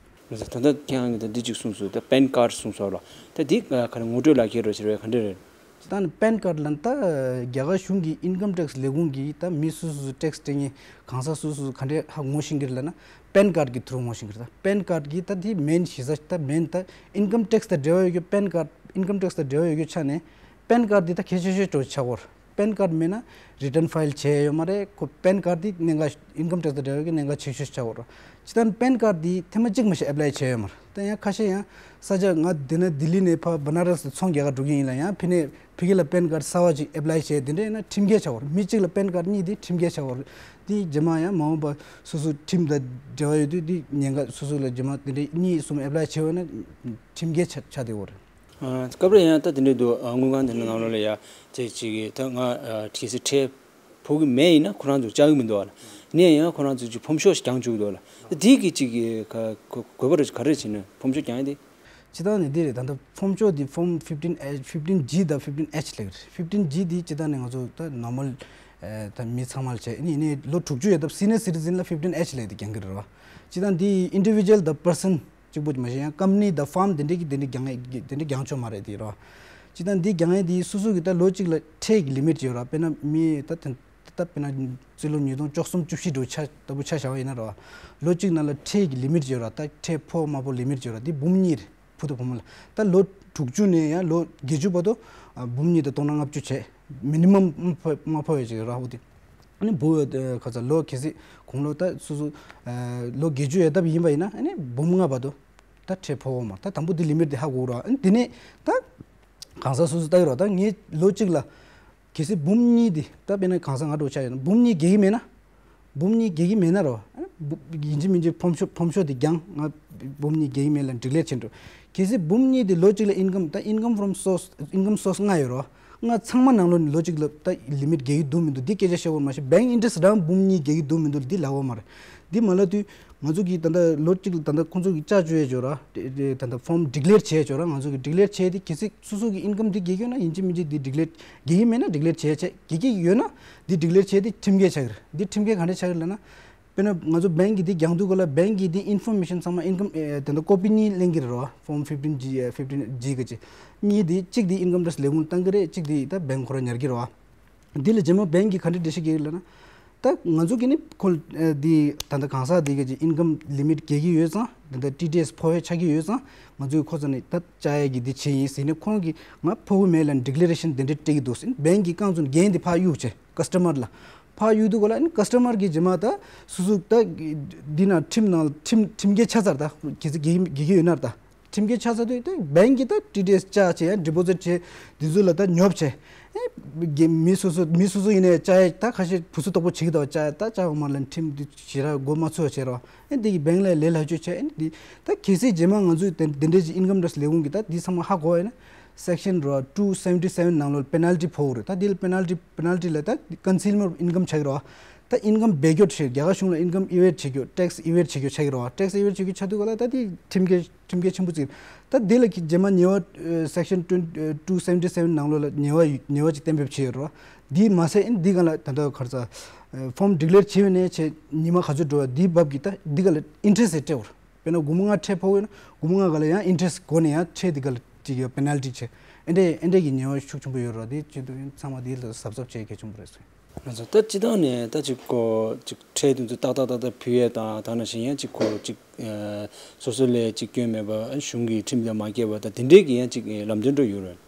བོ་ཞིག་རེད། ད་ལྟ་ཁྱེད་རང་གིས་ད་འདི་གཅིག་གསུངས་སོང་། ད་པན་ཀར་ཌི་གསུངས་སོང་ར། ད་འདི་ག་རེ་ངོ་སྤྲོད་ལག་ཁྱེར་རོ་ཞེས་པའི་ག་འདྲ་རེད། ད་ནི་པན་ཀར་ཌི་ལ་ད་རྒྱ་གར་གཞུང་གི་ཨིན་ཀམ་ཊེག་སི་ལས་ཁུངས་ཀྱིས་ད་མི་སུ་སུ་ཊེག་སི་སྤྲད་མཁན་གང་ཟག་སུ་སུ་ག་འདྲས་ཧ་གོ་ཤེས་ཀྱི་རེད་ལབ་ན། པན་ཀར་ཌི་གི་ཐུ་རུ་གོ་ཤེས་ཀྱི་རེད། ད་པན་ཀར་ཌི་གི་ད་དེ་མེན་གཞི་རྩ་ད་མེན་ད་ཨིན་ཀམ་ཊེག་སི་དང་འབྲེལ་བ་ཡོད་རྒྱུ། པན་ཀར་ཌི་ཨིན་ཀམ་ཊེག་སི་དང་འབྲེལ་བ་ཡོད་རྒྱུ་ཆ་ནས་པན་ཀར་ཌི་དེ་ད་གལ་ཆེ་ཤོས་འདྲ་བོ་ཆགས་ཀྱི་ཡོད་རེད། པན་ཀར་ཌི་མེད་ན་རི་ཊན་ཕའིལ་བྱས་ཡོད་མ་རེད། ཁོ་པན་ཀར་ཌི་དེ་གནད་འགག་ཨིན་ཀམ་ཊེག་སི་དང་འབྲེལ་བའི་གནད་འགག་ཆེ་ཤོས་ཆགས་ཡོད་རེད། སྤྱིར་བཏང་པན་ཀར་ཌི་དེ་ཐེངས་མ་གཅིག་མ་ཞིག་ཨེབ་ལའི་བྱས་ཡོད་མ་རེད། ད་ཡང་ཁ་ཤས་ཡང་ས་ཆ་ང་འདི་ན་ལྡི་ལི་ནས་ཕར་བ་ན་ར་སི་ཚོང་རྒྱག་ག་འགྲོ་གི་ཡིན་ལབ་ཡང་ཕ་གི་ལ་པན་ཀར་ཌི་གསར་བ་ཅིག་ཨེབ་ལའི་བྱས་དེ་འདྲ་ཡིན་ན་ཁྲིམས་འགལ་ཆགས་ཡོད་རེད། མི་གཅིག་ལ་པན་ཀར་ཌི་གཉིས་དེ་ཁྲིམས་འགལ་ཆགས་ཡོད་རེད། དེ་རྗེས་མ་ཡང་མ་འོངས་པ་སོ་སོ་ཁྲིམས་དང་འབྲེལ་བ་ཡོད་དུས་དེ་ཉེན་ཁ་སོ་སོ་ལ་རྗེས་མ་དེ་འདྲ་གཉིས་གསུམ་ཨེབ་ལའི་བྱས་ཡོད་ན་ཁྲིམས་འགལ་ཆགས་ཆགས་བསྡད་ཡོད་རེད། ཨ་སྐབས་རེ་ཡང་ད་དེ་འདྲ་འདུག་ཨ་དངུལ་ཁང་དེ་འདྲ་ནང་ལོགས་ལ་ཡ་ཅིག་ཅིག་གིས་ད་ང་ཨ་ཊི་སི་ཁྲལ་ཕོག་གི་མེད་ཡིན་ན་ཁོ་རང་ཚོ་བཅག་གི་མི་འདུག་ཨ་ལ། ནས་ཡང་ཁོ་རང་ཚོ་ཅིག་ཕོམ་ཤོག་ཞིག་བརྒྱངས་བཅུག་འདུག་ཨ་ལ། ད་དེ་གི་ཅིག་གི་ག་ག་དགོས་པ་རེད། ག་རེ་བྱས་ན་ཕོམ་ཤོག་བརྒྱངས་ཡ་དེ། སྤྱིར་བཏང་ནས་འདི་རེད། ད་ལྟ་ཕོམ་ཤོག་འདི་ཕོམ་ཕིབ་ཊིན་ཨེཆ་ཕིབ་ཊིན་ཇི་དང་ཕིབ་ཊིན་ཨེཆ་ལབ་ཀྱི་རེད། ཕིབ་ཊིན་ཇི་འདི་སྤྱིར་བཏང་ནས་ང་ཚོ་ད་ནོར་མལ་ཨ་ད་མི་ཚང་མ་ལ་བྱས་ནི་ནི་ལོ་དྲུག་ཅུ་ཡོལ་ཐབས་སི་ནི་ཡར་སི་ཊི་ཛིན་ལ་ཕིབ་ཊིན་ཨེཆ་ལབ་དེ་བརྒྱང་གི་རེད་བ། སྤྱིར་བཏང་འདི་ཨིན་ཌི་བི་ཇུ་ཨལ་དང་པར་སན་གཅིག་པོ་མ་གཞི་ཡང་ཀམ་པ་ནི་དང་ཕརམ་དེ་འདྲས་ཀྱི་དེ་འདྲས་བརྒྱང་ཡས་དེ་འདྲས་བརྒྱང་ཆོག་མ་རེད་དེ་རོ། སྤྱིར་བཏང་འདི་བརྒྱང་ཡས་དེ་སོ་སོ་གི་ད་ལོ་གཅིག་ལ་ཁྲལ་གྱི་ལི་མིཊ་ཡོད་ར། དཔེར་ན་མི་ད་ད་ད་དཔེར་ན་རྩིས་ལོ་ཉིས་སྟོང་བཅུ་གསུམ་བཅུ་བཞི་འདྲ་བོ་ཆ་ལྟ་བུ་ཆ་བཞག་པ་ཡིན་ན་ར། ལོ་གཅིག་ནང་ལ་ཁྲལ་གྱི་ལི་མིཊ་ཡོད་ར། ད་ཁྲལ་ཕོག་མ་ཕོག་ལི་མིཊ་ཡོད་ར། འདི་འབུམ་གཉིས་རེད། བུ་དང་བུ་མོ་ལ། ད་ལོ་དྲུག་ཅུ་ནས་ཡང་ལོ་བརྒྱད་ཅུ་བར་དུ་ཨ་འབུམ་གཉིས་དང་སྟོང་ཕྲག་ལྔ་བཅུ་བྱས། མི་ནི་མམ་མ་ཕོག་མ་ཕོག་ཡ་ཅིག་ཡོད་ར། འོ་དེ། ཨ་ནི་བུ་ཨ་ག་ཚ་ལོ་གལ་སྲིད་དགུང་ལོ་ད་སོ་སོ་ཨ་ལོ་བརྒྱད་ཅུ་ཡོལ་ཐབས་ཡིན་པ་ཡིན་ན་ཨ་ནི་འབུམ་ལྔ་བར་དུ་ད་ཁྲལ་ཕོག་འོང་མ། ད་དང་པོ་འདི་ལི་མིཊ་འདི་ཧ་གོ་ར། ཨ་ནི་འདི་ནས་ད་གང་ཟག་སོ་སོ་ལྟ་གི་ར། ད་ངས་ལོ་གཅིག་ལ་ གལ་སྲིད་འབུམ་གཉིས་དེ་ད་དཔེར་ན་གང་ཟག་ང་འདྲ་བོ་ཆ་ཡོད་ན་འབུམ་གཉིས་རྒྱག་གི་མེད་ན། འབུམ་གཉིས་རྒྱག་གི་མེད་ན་རོ། ཨ་འབུ་ཡིན་གཅིག་མིན་གཅིག་ཕོམ་ཤོག་ཕོམ་ཤོག་དེ་རྒྱང་ང་འབུམ་གཉིས་རྒྱག་གི་མེད་ལབ་ཌི་ཀི་ལེར་བྱེད་འགྲོ། གལ་སྲིད་འབུམ་གཉིས་དེ་ལོ་གཅིག་ལ་ཨིན་ཀམ་ད་ཨིན་ཀམ་ཕོམ་སོར་སི་ཨིན་ཀམ་སོར་སི་ལྔ་ཡོད་རོ། ལྔ་ཚང་མ་ནང་ལོགས་ནས་ལོ་གཅིག་ལ་ད་ལི་མིཊ་རྒྱག་གི་འདུག་མི་འདུག་འདི་སྐད་ཆ་བཤད་དགོས་མ་གཞི་བེང་ཨིན་ཊི་རེ་སི་ཊི་རང་འབུམ་གཉིས་རྒྱག་གི་འདུག་མི་འདུག་འདི་ལབ་དགོས་མ་རེད། འདི་མ་ལབ་དུས། ང་ཚོ་གིས་ད་ལྟ་ལོ་གཅིག་ལ་ད་ལྟ་ཁོང་ཚོ་གིས་བཅའ་བཅོས་བྱས་ཡོད་ར། དེ་དེ་ད་ལྟ་ཕོམ་ཌི་ཀི་ལེར་བྱས་ཡོད་ར། ང་ཚོ་གིས་ཌི་ཀི་ལེར་བྱས་ཏེ་གལ་སྲིད་སོ་སོ་གི་ཨིན་ཀམ་འདི་རྒྱག་གི་ཡོད་ན་ཡིན་གཅིག་མིན་གཅིག་འདི་ཌི་ཀི་ལེར་རྒྱག་གི་མེད་ན་ཌི་ཀི་ལེར་བྱས་བྱས་རྒྱག་གི་ཡོད་ན་འདི་ཌི་ཀི་ལེར་བྱས་ཏེ་ཁྲིམས་འགལ་ཆགས་ཀྱི་རེད། འདི་ཁྲིམས་འགལ་ག་འདྲ་ཆགས་ཀྱི་རེད་ལབ་ན། དཔེར་ན་ང་ཚོ་བེང་གི་འདི་རྒྱག་དུས་སྐབས་ལ་བེང་གི་འདི་ཨིན་ཕོར་མེ་ཤན་ཚང་མ་ཨིན་ཀམ་ཨེ་ད་ལྟ་ཀོ་པི་གཉིས་ལེན་གྱི་རེད་ར། ཕོམ་ཕིབ་ཊིན་ཇི་ཨེ་ཕིབ་ཊིན་ཇི་གི་ཅིག་གཉིས་འདི་གཅིག་འདི་ཨིན་ཀམ་ཊེག་སི་ལས་ཁུངས་བཏང་གི་རེད། གཅིག་འདི་ད་བེང་ཁོ་རང་ཉར་གྱི་རེད་བ། འདི་ལ་རྗེས་མ་བེང་གིས་ག་འདྲ་འགྲེལ་བཤད་རྒྱག་གི་ལབ་ན། ད་ང་ཚོ་གིས་ནི་ཁོ་ཨ་འདི་ད་ལྟ་གང་ཟག་འདི་ག་ཅིག་ཨིན་ཀམ་ལི་མིཊ་རྒྱག་གི་ཡོད་ཙང་ད་ལྟ་ཊི་ཌི་ཨེསི་ཕོག་ཡ་ཆགས་ཀྱི་ཡོད་ཙང་ང་ཚོས་ཁོ་ཚོ་ནི་ད་བཅའ་ཡ་གི་འདི་བྱས་ཡིན་ཟེར་ནས་ཁོང་གིས་ང་ཕོག་གི་མེད་ལབ་ཌི་ཀི་ལེ་རེ་ཤན་དེ་འདྲ་སྤྲད་ཀྱི་འདུག་ཟེར་བེང་གིས་རྐང་བཙུགས་ནས་འགན་འདི་ཕར་གཡུག་བྱས་ཀ་སི་ཊ་མར་ལ་ཕར་གཡུག་དུས་སྐབས་ལ་ཨ་ནི་ཀ་སི་ཊ་མར་གིས་རྗེས་མ་ད་སོ་སོ་ད་འདི་ན་ཁྲིམས་ནང་ཁྲིམས་ཁྲིམས་འགལ་ཆགས་ཚར། ད་གལ་སྲིད་རྒྱག་གི་རྒྱག་གི་ཡོད་ན་ད། ཁྲིམས་འགལ་ཆགས་ཚར་དུས་ད་བེང་གིས་ད་ཊི་ཌི་ཨེསི་བཅག་བྱས་ཡང་ཌི་པོ་ཟིཊ་བྱས་འདི་ཚོ་ལ་ད་ཉོབ་བྱས། ཨེ་རྒྱ་མི་སོ་སོ་མི་སོ་སོ་ཡིན་ནའི་བཅག་ཡ་ད་ཁ་ཤས་བུ་སུ་དོག་པོ་བྱེད་ཀྱི་འདུག་བཅག་ཡ་ད་བཅག་ཡོང་མ་ལ་ཁྲིམས་འདི་ཞེ་དྲག་མགོ་མ་ཚོས་བྱས་རོགས། ཨེ་འདི་གི་བེང་ལ་ལས་སླ་བཅོས་བྱས། ཨེ་འདི་ད་གལ་སྲིད་རྗེས་མ་ང་ཚོས་དེ་འདི་འདྲའི་ཅིག་ཨིན་ཀམ་ཊེག་སི་ལས་ཁུངས་ཀྱིས་ད་འདི་ཚང་མ་ཧ་གོ་བ་ཡིན་ན་སེག་ཤན་རོ་ཊུ་སེ་ཝེན་ཊི་སེ་ཝེན་ནང་ལོགས་པེ་ནལ་ཊི་ཕོག་རེད། ད་འདི་ལ་པེ་ནལ་ཊི་པེ་ནལ་ཊི་ལ་ད་ཀོན་སིལ་མར་ཨོཕ་ཨིན་ཀམ་ཆགས་ཀྱི་རོ། ད་ཨིན་ཀམ་སྦས་སྐྱོར་བྱེད་རྒྱ་གར་གཞུང་ལ་ཨིན་ཀམ་ཨི་ཝེཌ་བྱེད་རྒྱུ་ཊེག་སི་ཨི་ཝེཌ་བྱེད་རྒྱུ་ཆགས་ཀྱི་རོ། ཊེག་སི་ཨི་ཝེཌ་བྱེད་རྒྱུ་ཆགས་དུས་སྐབས་ལ་ད་དེ་ཁྲིམས་འགལ་ཁྲིམས་འགལ་ཆེན་པོ་བརྩི་གི་རེད། ད་དེ་ལ་རྗེས་མ་ཉེས་པ་སེག་ཤན་ཊུ་ཊུ་སེ་ཝེན་ཊི་སེ་ཝེན་ནང་ལོགས་ལ་ཉེས་པ་ཉེས་པ་ཅིག་གཏན་འབེབས་བྱས་ཡོད་རེད་བ། འདི་མ་ཟད་ཨིན་འདི་སྒང་ལ་ད་ལྟ་ག་རེ་ཟ་ཕོམ་ཌི་ཀི་ལེར་བྱས་པ་ནས་བྱས་ཉི་མ་ག་ཚོད་འགྲོ་བ་འདིའི་འབབ་ཀྱིས་ད་འདི་སྒང་ལ་ཨིན་ཊི་རེ་སི་སྤྲད་ཡོད་རེད། དཔེར་ན་སྒོར་མོ་ལྔ་ཁྲལ་ཕོག་ཡོད་ན་སྒོར་མོ་ལྔ་སྒང་ལ་ཡང་ཨིན་ཊི་རེ་སི་སྒོ་ནས་ཡང་ཁྲལ་འདི་སྒང་ལ་ཅིག་ཡོད་པེ་ནལ་ཊི་བྱས། ཨེ་འདྲས་ཨེ་འདྲས་ཀྱི་ཉེས་པ་ཤུགས་ཆེན་པོ་ཡོད་རེད་བ། དེ་བྱེད་དུས་ཚང་མ་དེ་ལ་གཟབ་གཟབ་བྱེད་གལ་ཆེན་པོ་རེད་ཟེར། ང་ཚོ་ད་སྤྱི་བཏང་ནས་ད་ཅིག་ཁོ་ཅིག་ཁྲལ་དེ་ཚོ་ཏག་ཏག་ཏག་ཏག་ཕུལ་ཡས་དང་ད་ནང་བཞིན་ཡང་ཅིག་ཁོ་ཅིག་ཨ་སོ་སོ་ལས་ཅིག་སྐྱོན་མེད་པ་གཞུང་གི་ཁྲིམས་དང་མ་འགལ་བ་དང་དེ་འདྲས་ཀྱི་ཡང་ཅིག་ལམ་སྟོན་འགྲོ་ཡོད་རེད།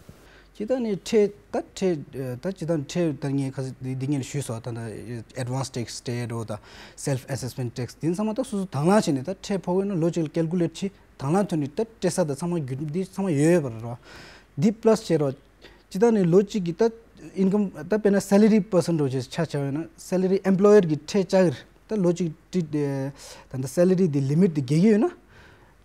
སྤྱི་བཏང་ནས་ཁྲལ་ད་ཁྲལ་ད་སྤྱི་བཏང་ཁྲལ་ད་ངས་ཁ་སང་འདི་འདི་ངས་ཞུས་སོང་། ད་ད་ཨེ་ཌི་ཝན་སི་ཊེག་སི་སྤྲད་འགྲོ་དང་སེལཕ་ཨེ་སེ་སི་མེན་ཊི་ཊེག་སི་འདི་ཚང་མ་ད་སོ་སོ་དང་བླངས་བྱས་ནས་ད་ཁྲལ་ཕོག་གི་ན་ལོ་གཅིག་ལ་ཀལ་ཀུ་ལེཊ་བྱས། དང་བླངས་ཐོག་ནས་ད་སྤྲད་ས་དང་ཚང་མ་རྒྱུ་འདི་ཚང་མ་ཡོད་ཡོད་པ་རེད་རོ། འདི་པ་ལ་སི་བྱས་རོ། སྤྱི་བཏང་ནས་ལོ་གཅིག་གི་ད་ཨིན་ཀམ་ད་དཔེར་ན་སེ་ལ་རི་པར་སེན་ཊི་འདྲ་བོ་ཅིག་ཆ་བཞག་ཡོད་ན་སེ་ལ་རི་ཨེམ་པ་ལོ་ཡར་གྱི་ཁྲལ་བཅག་གི་རེད། ད་ལོ་གཅིག་ཏི་ད་ད་སེ་ལ་རི་འདི་ལི་མིཊ་འདི་བརྒལ་གྱི་ཡོད་ན་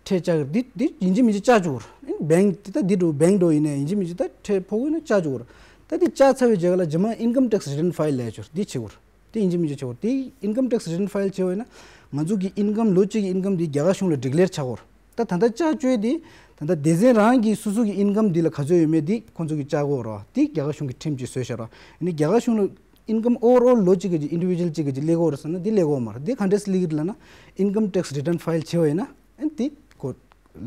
ཁྲལ་བཅག་གི་རེད། འདི་འདི་ཡིན་གཅིག་མིན་གཅིག་བཅག་བཅུག་གི་རེད། ཨིན་བེང་ད་ད་འདི་འདྲ་བོ་བེང་འདྲ་བོ་ཡིན་ན་ཡིན་གཅིག་མིན་གཅིག་ད་ཁྲལ་ཕོག་གི་ཡོད་ན་བཅག་བཅུག་གི་རེད། ད་འདི་བཅག་ཚར་བའི་རྗེས་ལ་རྗེས་མ་ཨིན་ཀམ་ཊེག་སི་རི་ཊན་ཕ་ཡལ་ལས་ཆོག་འདི་བྱེད་དགོས་རེད། དེ་ཡིན་གཅིག་མིན་གཅིག་བྱེད་དགོས། དེ་ཨིན་ཀམ་ཊེག་སི་རི་ཊན་ཕ་ཡལ་བྱས་པ་ཡིན་ན་ང་ཚོ་གི་ཨིན་ཀམ་ལོ་གཅིག་གི་ཨིན་ཀམ་དེ་རྒྱ་གར་གཞུང་ལ་ཌི་ཀི་ལེར་བྱ་དགོས་རེད། ད་ད་ལྟ་བཅའ་བཅོས་དེ་ད་ལྟ་སྡེ་ཚན་རང་གི་སོ་སོ་གི་ཨིན་ཀམ་འདི་ལ་ག་ཚོད་ཡོད་མེད་དེ་ཁོང་ཚོ་གི་བཅའ་དགོས་རེད་བ། དེ་རྒྱ་གར་གཞུང་གི་ཁྲིམས་ཀྱིས་བཟོས་བཞག་རེད་བ། ཡིན་ནའི་རྒྱ་གར་གཞུང་ལ་ཨིན་ཀམ་ཨོ་ཝར་ཨོལ་ལོ་གཅིག་གི་ཅིག་ཨིན་ཌི་བི་ཇུ་ཨལ་གཅིག་གི་ཅིག་སླེབས་ཀྱི་ཡོད་རེད་ཟེར་ན་དེ་སླེབས་ཀྱི་ཡོད་མ་རེད། དེ་ག་འདྲས་སེ་སླེབས་ཀྱི་རེད་ལབ་ན་ཨིན་ཀམ་ཊེག་སི་རི་ཊན་ཕ་ཡལ་བྱས་པ་ཡིན་ན་ཨ་ནི་དེ་ཁོ་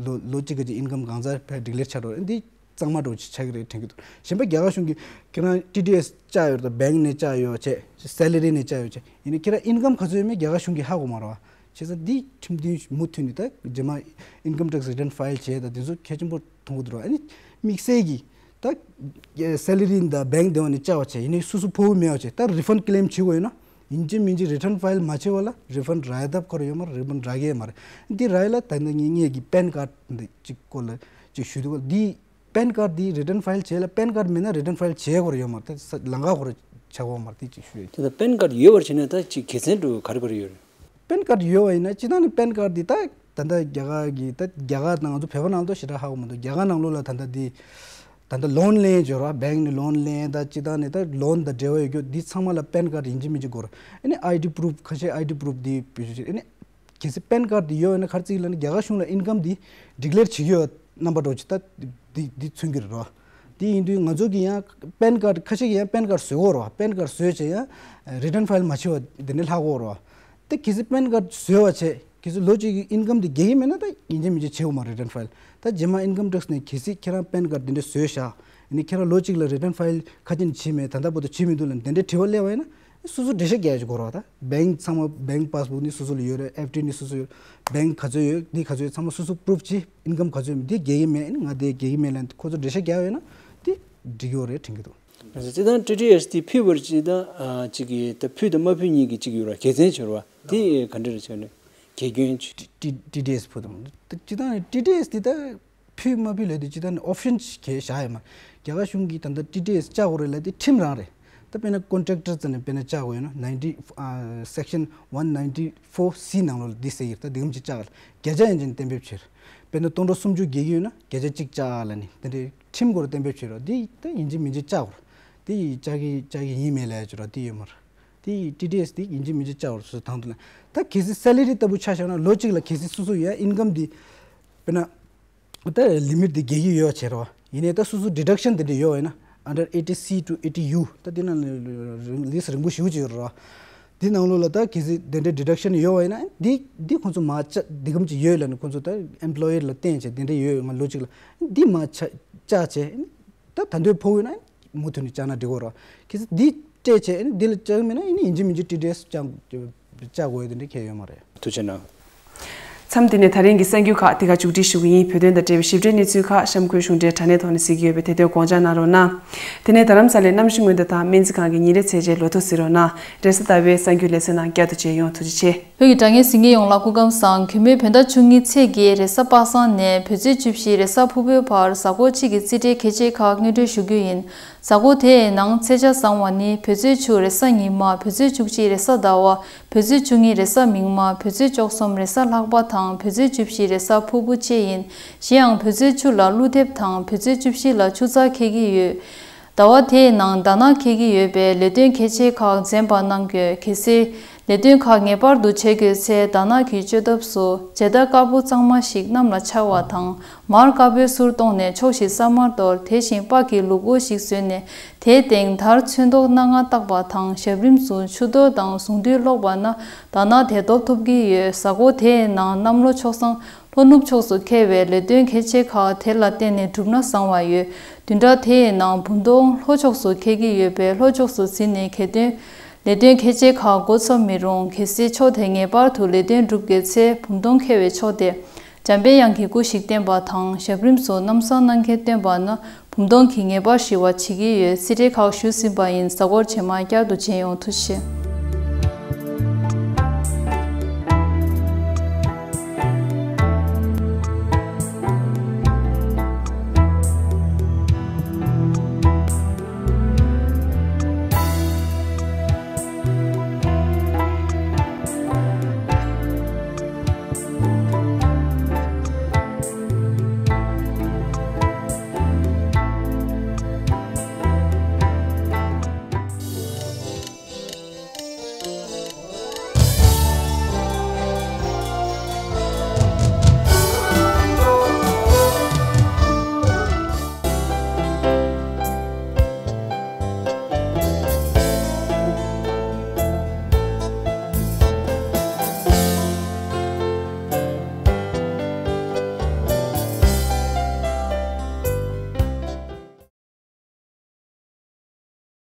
ལོ་ལོ་གཅིག་གི་ཅིག་ཨིན་ཀམ་གང་ཚར་ཕར་ཌི་ཀི་ལེར་བྱ་འགྲོ་རེད། ཨ་ནི་དེ་གཙང་མ་འདྲ་བོ་ཅིག་ཆགས་ཀྱི་རེད་དྲན་གྱི་འདུག་གཞན་པ་རྒྱ་གར་གཞུང་གིས་ཁྱེད་རང་ཊི་ཌི་ཨེསི་བཅག་ཡོད་རེད་ད། བེང་ནས་བཅག་ཡོད་བྱས། སེ་ལ་རི་ནས་བཅག་ཡོད་བྱས། ཡིན་ནའི་ཁྱེད་རང་ཨིན་ཀམ་ག་ཚོད་ཡོད་མེད་རྒྱ་གར་གཞུང་གིས་ཧ་གོ་མ་རེད་བ། བྱས་ཙང་འདི་ཁྲིམས་མཐུན་མུ་མཐུད་ནས་ད་རྗེས་མ་ཨིན་ཀམ་ཊེག་སི་རི་ཊན་ཕ་ཡལ་བྱས་ད་དེ་ཚོ་གལ་ཆེན་པོ་མཐོང་གི་འདུག་ར། ཨ་ནི་དམིགས་བསལ་གྱིས་ད་སེ་ལ་རི་དང་བེང་སྡེ་བ་ནས་བཅག་པ་བྱས། ཡིན་ནའི་སོ་སོ་ཕོག་གི་མེད་པ་བྱས། ད་རི་ཕན་ཌི་ཀི་ལེམ་བྱེད་དགོས་ཡོད་ན་ཡིན་གཅིག་མིན་གཅིག་རི་ཕན་ཌི་ཕ་ཡལ་མ་བྱས་པ་ལ་རི་ཕན་ཌི་རག་ཡ་ཐབས་ཁོ་རང་ཡོད་མ་རེད། རི་ཕན་ཌི་རག་གི་ཡོད་མ་རེད། འདི་རག་ཡ་ལ་ད་ནི་ངེད་ངེད་ཀྱི་པན་ཀར་ཌི་འདི་གཅིག་སྐོར་ལ་གཅིག་ཞུ་འདུག་འདི་པན་ཀར་ཌི་འདི་རི་ཕན་ཌི་ཕ་ཡལ་བྱས་ལ་པན་ཀར་ཌི་མེད་ན་རི་ཕན་ཌི་ཕ་ཡལ་བྱེད་དགོས་རེད་ཡོད་མ་རེད། ད་ལམ་ཁ་ཁོ་རང་ཆགས་ཡོད་མ་རེད། དེ་གཅིག་ཞུ་ཡ། དེ་ད་པན་ཀར་ཌི་ཡོད་པར་བྱས་ན་ད་ཅིག་དགེ་མཚན་འདྲ་ག་རེ་ག་རེ་ཡོད་རེད། པན་ཀར་ཌི་ཡོད་པ་ཡིན་ན་སྤྱི་བཏང་ནས་པན་ཀར་ཌི་འདི་ད་ད་ལྟ་རྒྱ་གར་གྱི་ད་རྒྱ་གར་ནང་ང་ཚོ་བོད་པ་ནང་ལ་ཞེ་དྲག་ཧ་གོ་མི་འདུག་རྒྱ་གར་ནང་ལོགས་ལ་ད་ལྟ་འདི་ད་ལྟ་ལོན་ལེན་བྱོས་ར། བེང་ནས་ལོན་ལེན་ད་སྤྱི་བཏང་ནས་ད་ལོན་དང་འབྲེལ་བ་ཡོད་རྒྱུ་འདི་ཚང་མ་ལ་པན་ཀར་ཌི་ཡིན་གཅིག་མིན་གཅིག་དགོས་ར། ཨ་ནི་ཨའི་ཌི་པུ་རུབ་ཁ་ཤས་ཨའི་ཌི་པུ་རུབ་འདི་བེད་སྤྱོད་བྱེད། ཨ་ནི་གལ་སྲིད་པན་ཀར་ཌི་འདི་ཡོད་ཡོད་ན་ག་རེ་བརྩི་གི་ལབ་ན་རྒྱ་གར་གཞུང་ལ་ཨིན་ཀམ་འདི་ཌི་ཀི་ལེར་བྱེད་ཀྱི་ཡོད་རྣམ་པ་འདྲ་བོ་ཅིག་ད་འདི་འདི་མཚོན་གྱི་རེད་ར། དེ་ཡིན་དུས་ང་ཚོ་གིས་ཡང་པན་ཀར་ཌི་ཁ་ཤས་ཀྱིས་ཡང་པན་ཀར་ཌི་བཟོ་གི་ཡོད་རེད་བ། པན་ཀར་ཌི་བཟོས་བྱས་ཡང་རི་ཊན་ཕ་ཡལ་མ་བྱས་པ་དེ་འདྲ་ལྷག་གི་ཡོད་རེད་བ། དེ་གལ་སྲིད་པན་ཀར་ཌི་བཟོས་པ་བྱས་གལ་སྲིད་ལོ་གཅིག་གི་ཨིན་ཀམ་དེ་རྒྱག་གི་མེད་ན་ད་ཡིན་གཅིག་མིན་གཅིག་བྱེད་དགོས་མ་རེད་རི་ཊན་ཕ་ཡལ། ད་རྗེས་མ་ཨིན་ཀམ་ཊེག་སི་ནས་གལ་སྲིད་ཁྱེད་རང་པན་ཀར་ཌི་འདི་འདྲ་བཟོས་བཞག་ཡིན་ནའི་ཁྱེད་རང་ལོ་གཅིག་ལ་རི་ཊན་ཕ་ཡལ་ཁ་ཅིག་ནས་བྱས་མེད། ད་ལྟ་བར་དུ་བྱས་མི་འདུག་ལབ་དེ་འདྲའི་དྲི་བ་སླེབས་པ་ཡིན་ན་སོ་སོ་འགྲེལ་བཤད་རྒྱག་ཡ་ཅིག་དགོས་རེད་བ། ད་བེང་ཚང་མ་བེང་པཱ་སི་བུག་ནི་སོ་སོ་ལ་ཡོད་རེད། ཨེཕ་ཌི་ནི་སོ་སོ་ཡོད། བེང་ག་ཚོད་ཡོད་འདི་ག་ཚོད་ཡོད་ཚང་མ་སོ་སོ་པུ་རུབ་བྱས། ཨིན་ཀམ་ག་ཚོད་ཡོད་འདི་རྒྱག་གི་མེད། ཨ་ནི་ང་འདི་རྒྱག་གི་མེད་ལབ་ཁོ་ཚོ་འགྲེལ་བཤད་རྒྱག་ཡོད་ན་འདི་འགྲིག་གི་ཡོད་རེད་དྲན་གྱི་འདུག་ང་ཚོ་སྤྱིར་བཏང་ཊི་ཌི་ཨེསི་དེ་ཕུལ་བར་སྤྱིར་བཏང་ཨ་ཅིག་གིས་ད་ཕུལ་དང་མ་ཕུལ་གཉིས་ཀྱི་ཅིག་ཡོད་ར། དགེ་མཚན་ཆེ་བ་དེ་ག་འདྲ་རེད་ཆགས་ནས་དགེ་སྐྱོན་ཆེ། ཊི་ཊི་ཊི་ཌི་ཨེསི་ཕུལ་དང་སྤྱིར་བཏང་ཊི་ཌི་ཨེསི་དེ་ད་ཕུལ་མ་ཕུལ་ལབ་དེ་སྤྱིར་བཏང་ནས་ཨོབ་ཤན་གས་བཞག་ཡོད་མ་རེད། རྒྱ་གར་གཞུང་གིས་ད་ལྟ་ཊི་ཌི་ཨེསི་བཅག་དགོས་རེད་ལབ་དེ་ཁྲིམས་རང་རེད། ད་དཔེར་ན་ཀོན་ཊེག་ཊར་ཙམ་ནས་དཔེར་ན་བཅག་དགོས་ཡོད་ན་ནའིན་ཊི་ཨ་སེག་ཤན་ཝན་ནའིན་ཊི་ཕོར་སི་ནང་ལོགས་ལ་འདི་ཟེར་གྱི་རེད། ད་འདི་གམ་ཅིག་བཅག་ག་ལ་བརྒྱ་ཆ་ཡན་ཆད་གཏན་འབེབས་བྱས་རེད། དཔེར་ན་སྟོང་ཕྲག་སུམ་ཅུ་བརྒལ་གྱི་ཡོད་ན་བརྒྱ་ཆ་གཅིག་བཅག་ལ་ནི་དེ་འདྲའི་ཁྲིམས་སྐོར་གཏན་འབེབས་བྱས་རོགས། འདི་ད་ཡིན་གཅིག་མིན་གཅིག་བཅག་དགོས་རེད། འདི་ད་བཅག་གི་བཅག་གི་ཡིན་མེད་ལབ་ཡ་ཅིག་རོགས་འདི་ཡོད་མ་རེད། དེ་ཡི་ཊི་ཌི་ཨེས་དེ་ཡིན་གཅིག་མིན་གཅིག་བཅག་དགོས་རེད་ཟེར་དང་དུ་ལ། ད་གལ་སྲིད་སེ་ལ་རི་ལྟ་བུ་ཆ་བཞག་ན་ལོ་གཅིག་ལ་གལ་སྲིད་སོ་སོ་ཡ་ཨིན་ཀམ་འདི་དཔེར་ན་ད་ལི་མིཊ་འདི་བརྒལ་གྱི་ཡོད་བྱས་རོགས། ཡིན་ནའི་ད་སོ་སོ་ཌི་ཌག་ཤན་དེ་འདྲ་ཡོད་ཡིན་ན་under eighty C to eighty U ད་འདི་ནང་ལིས་རིང་པོ་ཞེ་པོ་ཅིག་ཡོད་རེད་རོགས། འདི་ནང་ལོགས་ལ་ད་གལ་སྲིད་དེ་འདྲའི་ཌི་ཌག་ཤན་ཡོད་པ་ཡིན་ན་འདི་འདི་ཁོང་ཚོ་མར་བཅག་འདི་གམ་ཅིག་ཡོད་ལབ་ནས་ཁོང་ཚོ་ད་ཨེམ་པ་ལོ་ཡར་ལ་བསྟན་བྱས་དེ་འདྲ་ཡོད་ང་ལོ་གཅིག་ལ་འདི་མར་བཅག་བཅག་བྱས་ད་ད་འདོད་ཕོག་ཡོད་ན་མུ་མཐུད་ནས་བཅག་ན་འགྲིག་གོ་རོགས། གལ་སྲིད་འདི་སྤྲད་བྱས་འདི་ལ་བཅག་མེད་ན་ཡིན་ན་ཡིན་གཅིག་མིན་གཅིག་ཊི་ཌི་ཨེས་བཅག་བཅག་དགོས་ཡོད་དེ་འདྲ་གལ་ཡོད་མ་རེད། ཐུགས་རྗེ་གནང་། མཚམས་འདི་ནས་ད་རིང་གི་གསར་འགྱུར་ཁག་འདི་ག་མཇུག་སྒྲིལ་ཞུ་གི་ཡིན། བོད་དོན་དང་འབྲེལ་བའི་ཞིབ་ཕྲའི་གནས་ཚུལ་ཁག་གཤམ་འཁོད་གཞུང་འབྲེལ་དྲ་གནས་ཐོག་ནས་གཟིགས་ཀྱི་ཡོད་པས་དེ་དོན་དགོངས་འཇགས་གནང་རོགས་གནང་། དེ་ནས་རྡ་རམ་ས་ལའི་གནམ་གཤིས་སྔོན་བརྡ་དང་སྨན་རྩིས་ཁང་གི་ཉིན་རེའི་ཚད་འཇལ་ལོ་ཐོ་གཟིགས་རོགས་གནང་། རེས་གཟའ་ཟླ་བའི་གསར་འགྱུར་ལེ་ཚན་ནང་བསྐྱར་དུ་མཇལ་ཡོང་། ཐུགས་རྗེ་ཆེ། བོད་ཀྱི་དྲ་བརྙན་གཟིགས་མཁན་ཡོངས་ལ་སྐུ་ཁམས་བཟང་། གུས་མོས་བོད་ཟླ་བཅུ་གཉིས་ཚེས་བརྒྱད་རེས་གཟའ་པ་སངས་ནས་བོད་ཚེས་བཅུ་བཞི་རེས་གཟའ་ཕུར་བུའི་བར་གཟའ་འཁོར་གཅིག་གི་རྩིས་ཁྲའི་ཁྱད་ཆོས་ཁག་སྔོན་འགྲོ་ཞུ་རྒྱུ་ཡིན། གཟའ་འཁོར་དེའི་ནང་ཚེས་ཆ་བཟང་བ་ནི་བོད་ཚེས་བཅུ་རེས་གཟའ་ཉི་མ། བོད་ཚེས་བཅུ་གཅིག་རེས་གཟའ་ཟླ་བ། བོད་ཚེས་བཅུ་གཉིས་རེས་གཟའ་མིག་དམར། བོད་ཚེས་བཅུ་གསུམ་རེས་གཟའ་ལྷག་པ་དང་བོད་ཚེས་བཅུ་བཞི་རེས་གཟའ་ཕུར་བུ་བཅས་ཡིན། གཞན་ཡང་བོད་ཚེས་བཅུ་ལ་ཀླུ་འདེབས་དང་བོད་ཚེས་བཅུ་བཞི་ལ་ཆུ་ཚགས་འཁེལ་གྱི་ཡོད། ཟླ་བ་དེའི་ནང་ཟླ་ནག་འཁེལ་གྱི་ཡོད་པས་ལས་དོན་གལ་ཆེ་ཁག་འཛེམ་པ་གནང་དགོས། གལ་སྲིད་ལས་དོན་ཁག་ངེས་པར་དུ་བྱེད་དགོས་ཚེ་ཟླ་ནག་གི་བཅོས་ཐབས་སུ་ཇ་དར་དཀར་པོ་གཙང་མ་ཞིག་གནམ་ལ་འཕྱར་བ་དང་མར་དཀར་པོའི་གསུར་བཏོང་ནས་ཕྱོགས་བཞིར་ས་དམར་གཏོར། དེ་བཞིན་པགས་ཀྱི་ལུག་མགོ་ཞིག་བཟོས་ནས་དེའི་སྟེང་དར་ཚོན་མདོག་སྣ་ལྔ་བཏགས་པ་དང་ཞབས་རིམ་སུ་ཆུ་གཏོར་དང་གཟུངས་འདུས་ཀློག་པ་ན་ཟླ་ནག་དེ་ཟློག་ཐུབ་ཀྱི་ཡོད། གཟའ་འཁོར་དེའི་ནང་གནམ་ལོ་ཕྱོགས་བཟང་ལྷོ་ནུབ་ཕྱོགས་སུ་འཁེལ་བས་ལས་དོན་གལ་ཆེ་ཁག་དེ་ལ་བརྟེན་ནས་བསྒྲུབས་ན་བཟང་བ་ཡོད། བདུན་ཕྲག་དེའི་ནང་བུམ་སྟོང་ལྷོ་ཕྱོགས་སུ་འཁེལ་གྱི་ཡོད་པས་ལྷོ་ཕྱོགས་སུ་འཛིན་ནས་གལ་དོན་ལས་དོན་གལ་ཆེ་ཁག་འགོ་ཚུགས་མི་རུང་། གལ་སྲིད་ཕྱོགས་དེ་ངེས་པར་དུ་ལས་དོན་སྒྲུབ་དགོས་ཚེ་བུམ་སྟོང་འཁེལ་བའི་ཕྱོགས་དེ་འཇམ་པའི་དབྱངས་ཀྱི་སྐུ་ཞིག་བསྟན་པ་དང་ཞབས་རིམ་སུ་རྣམ་གསང་གནང་མཁན་བསྟེན་པ་ན་བུམ་སྟོང་གིས་ངེས་པར་ཞི་བ་བྱེད་ཀྱི་ཡོད། རྩིས་ཁྲའི་ཁག་ཞུས་ཟིན་པ་ཡིན། གཟའ་འཁོར་རྗེས་མ་བསྐྱར་དུ་མཇལ་ཡོང་། ཐུགས་རྗེ་ཆེ།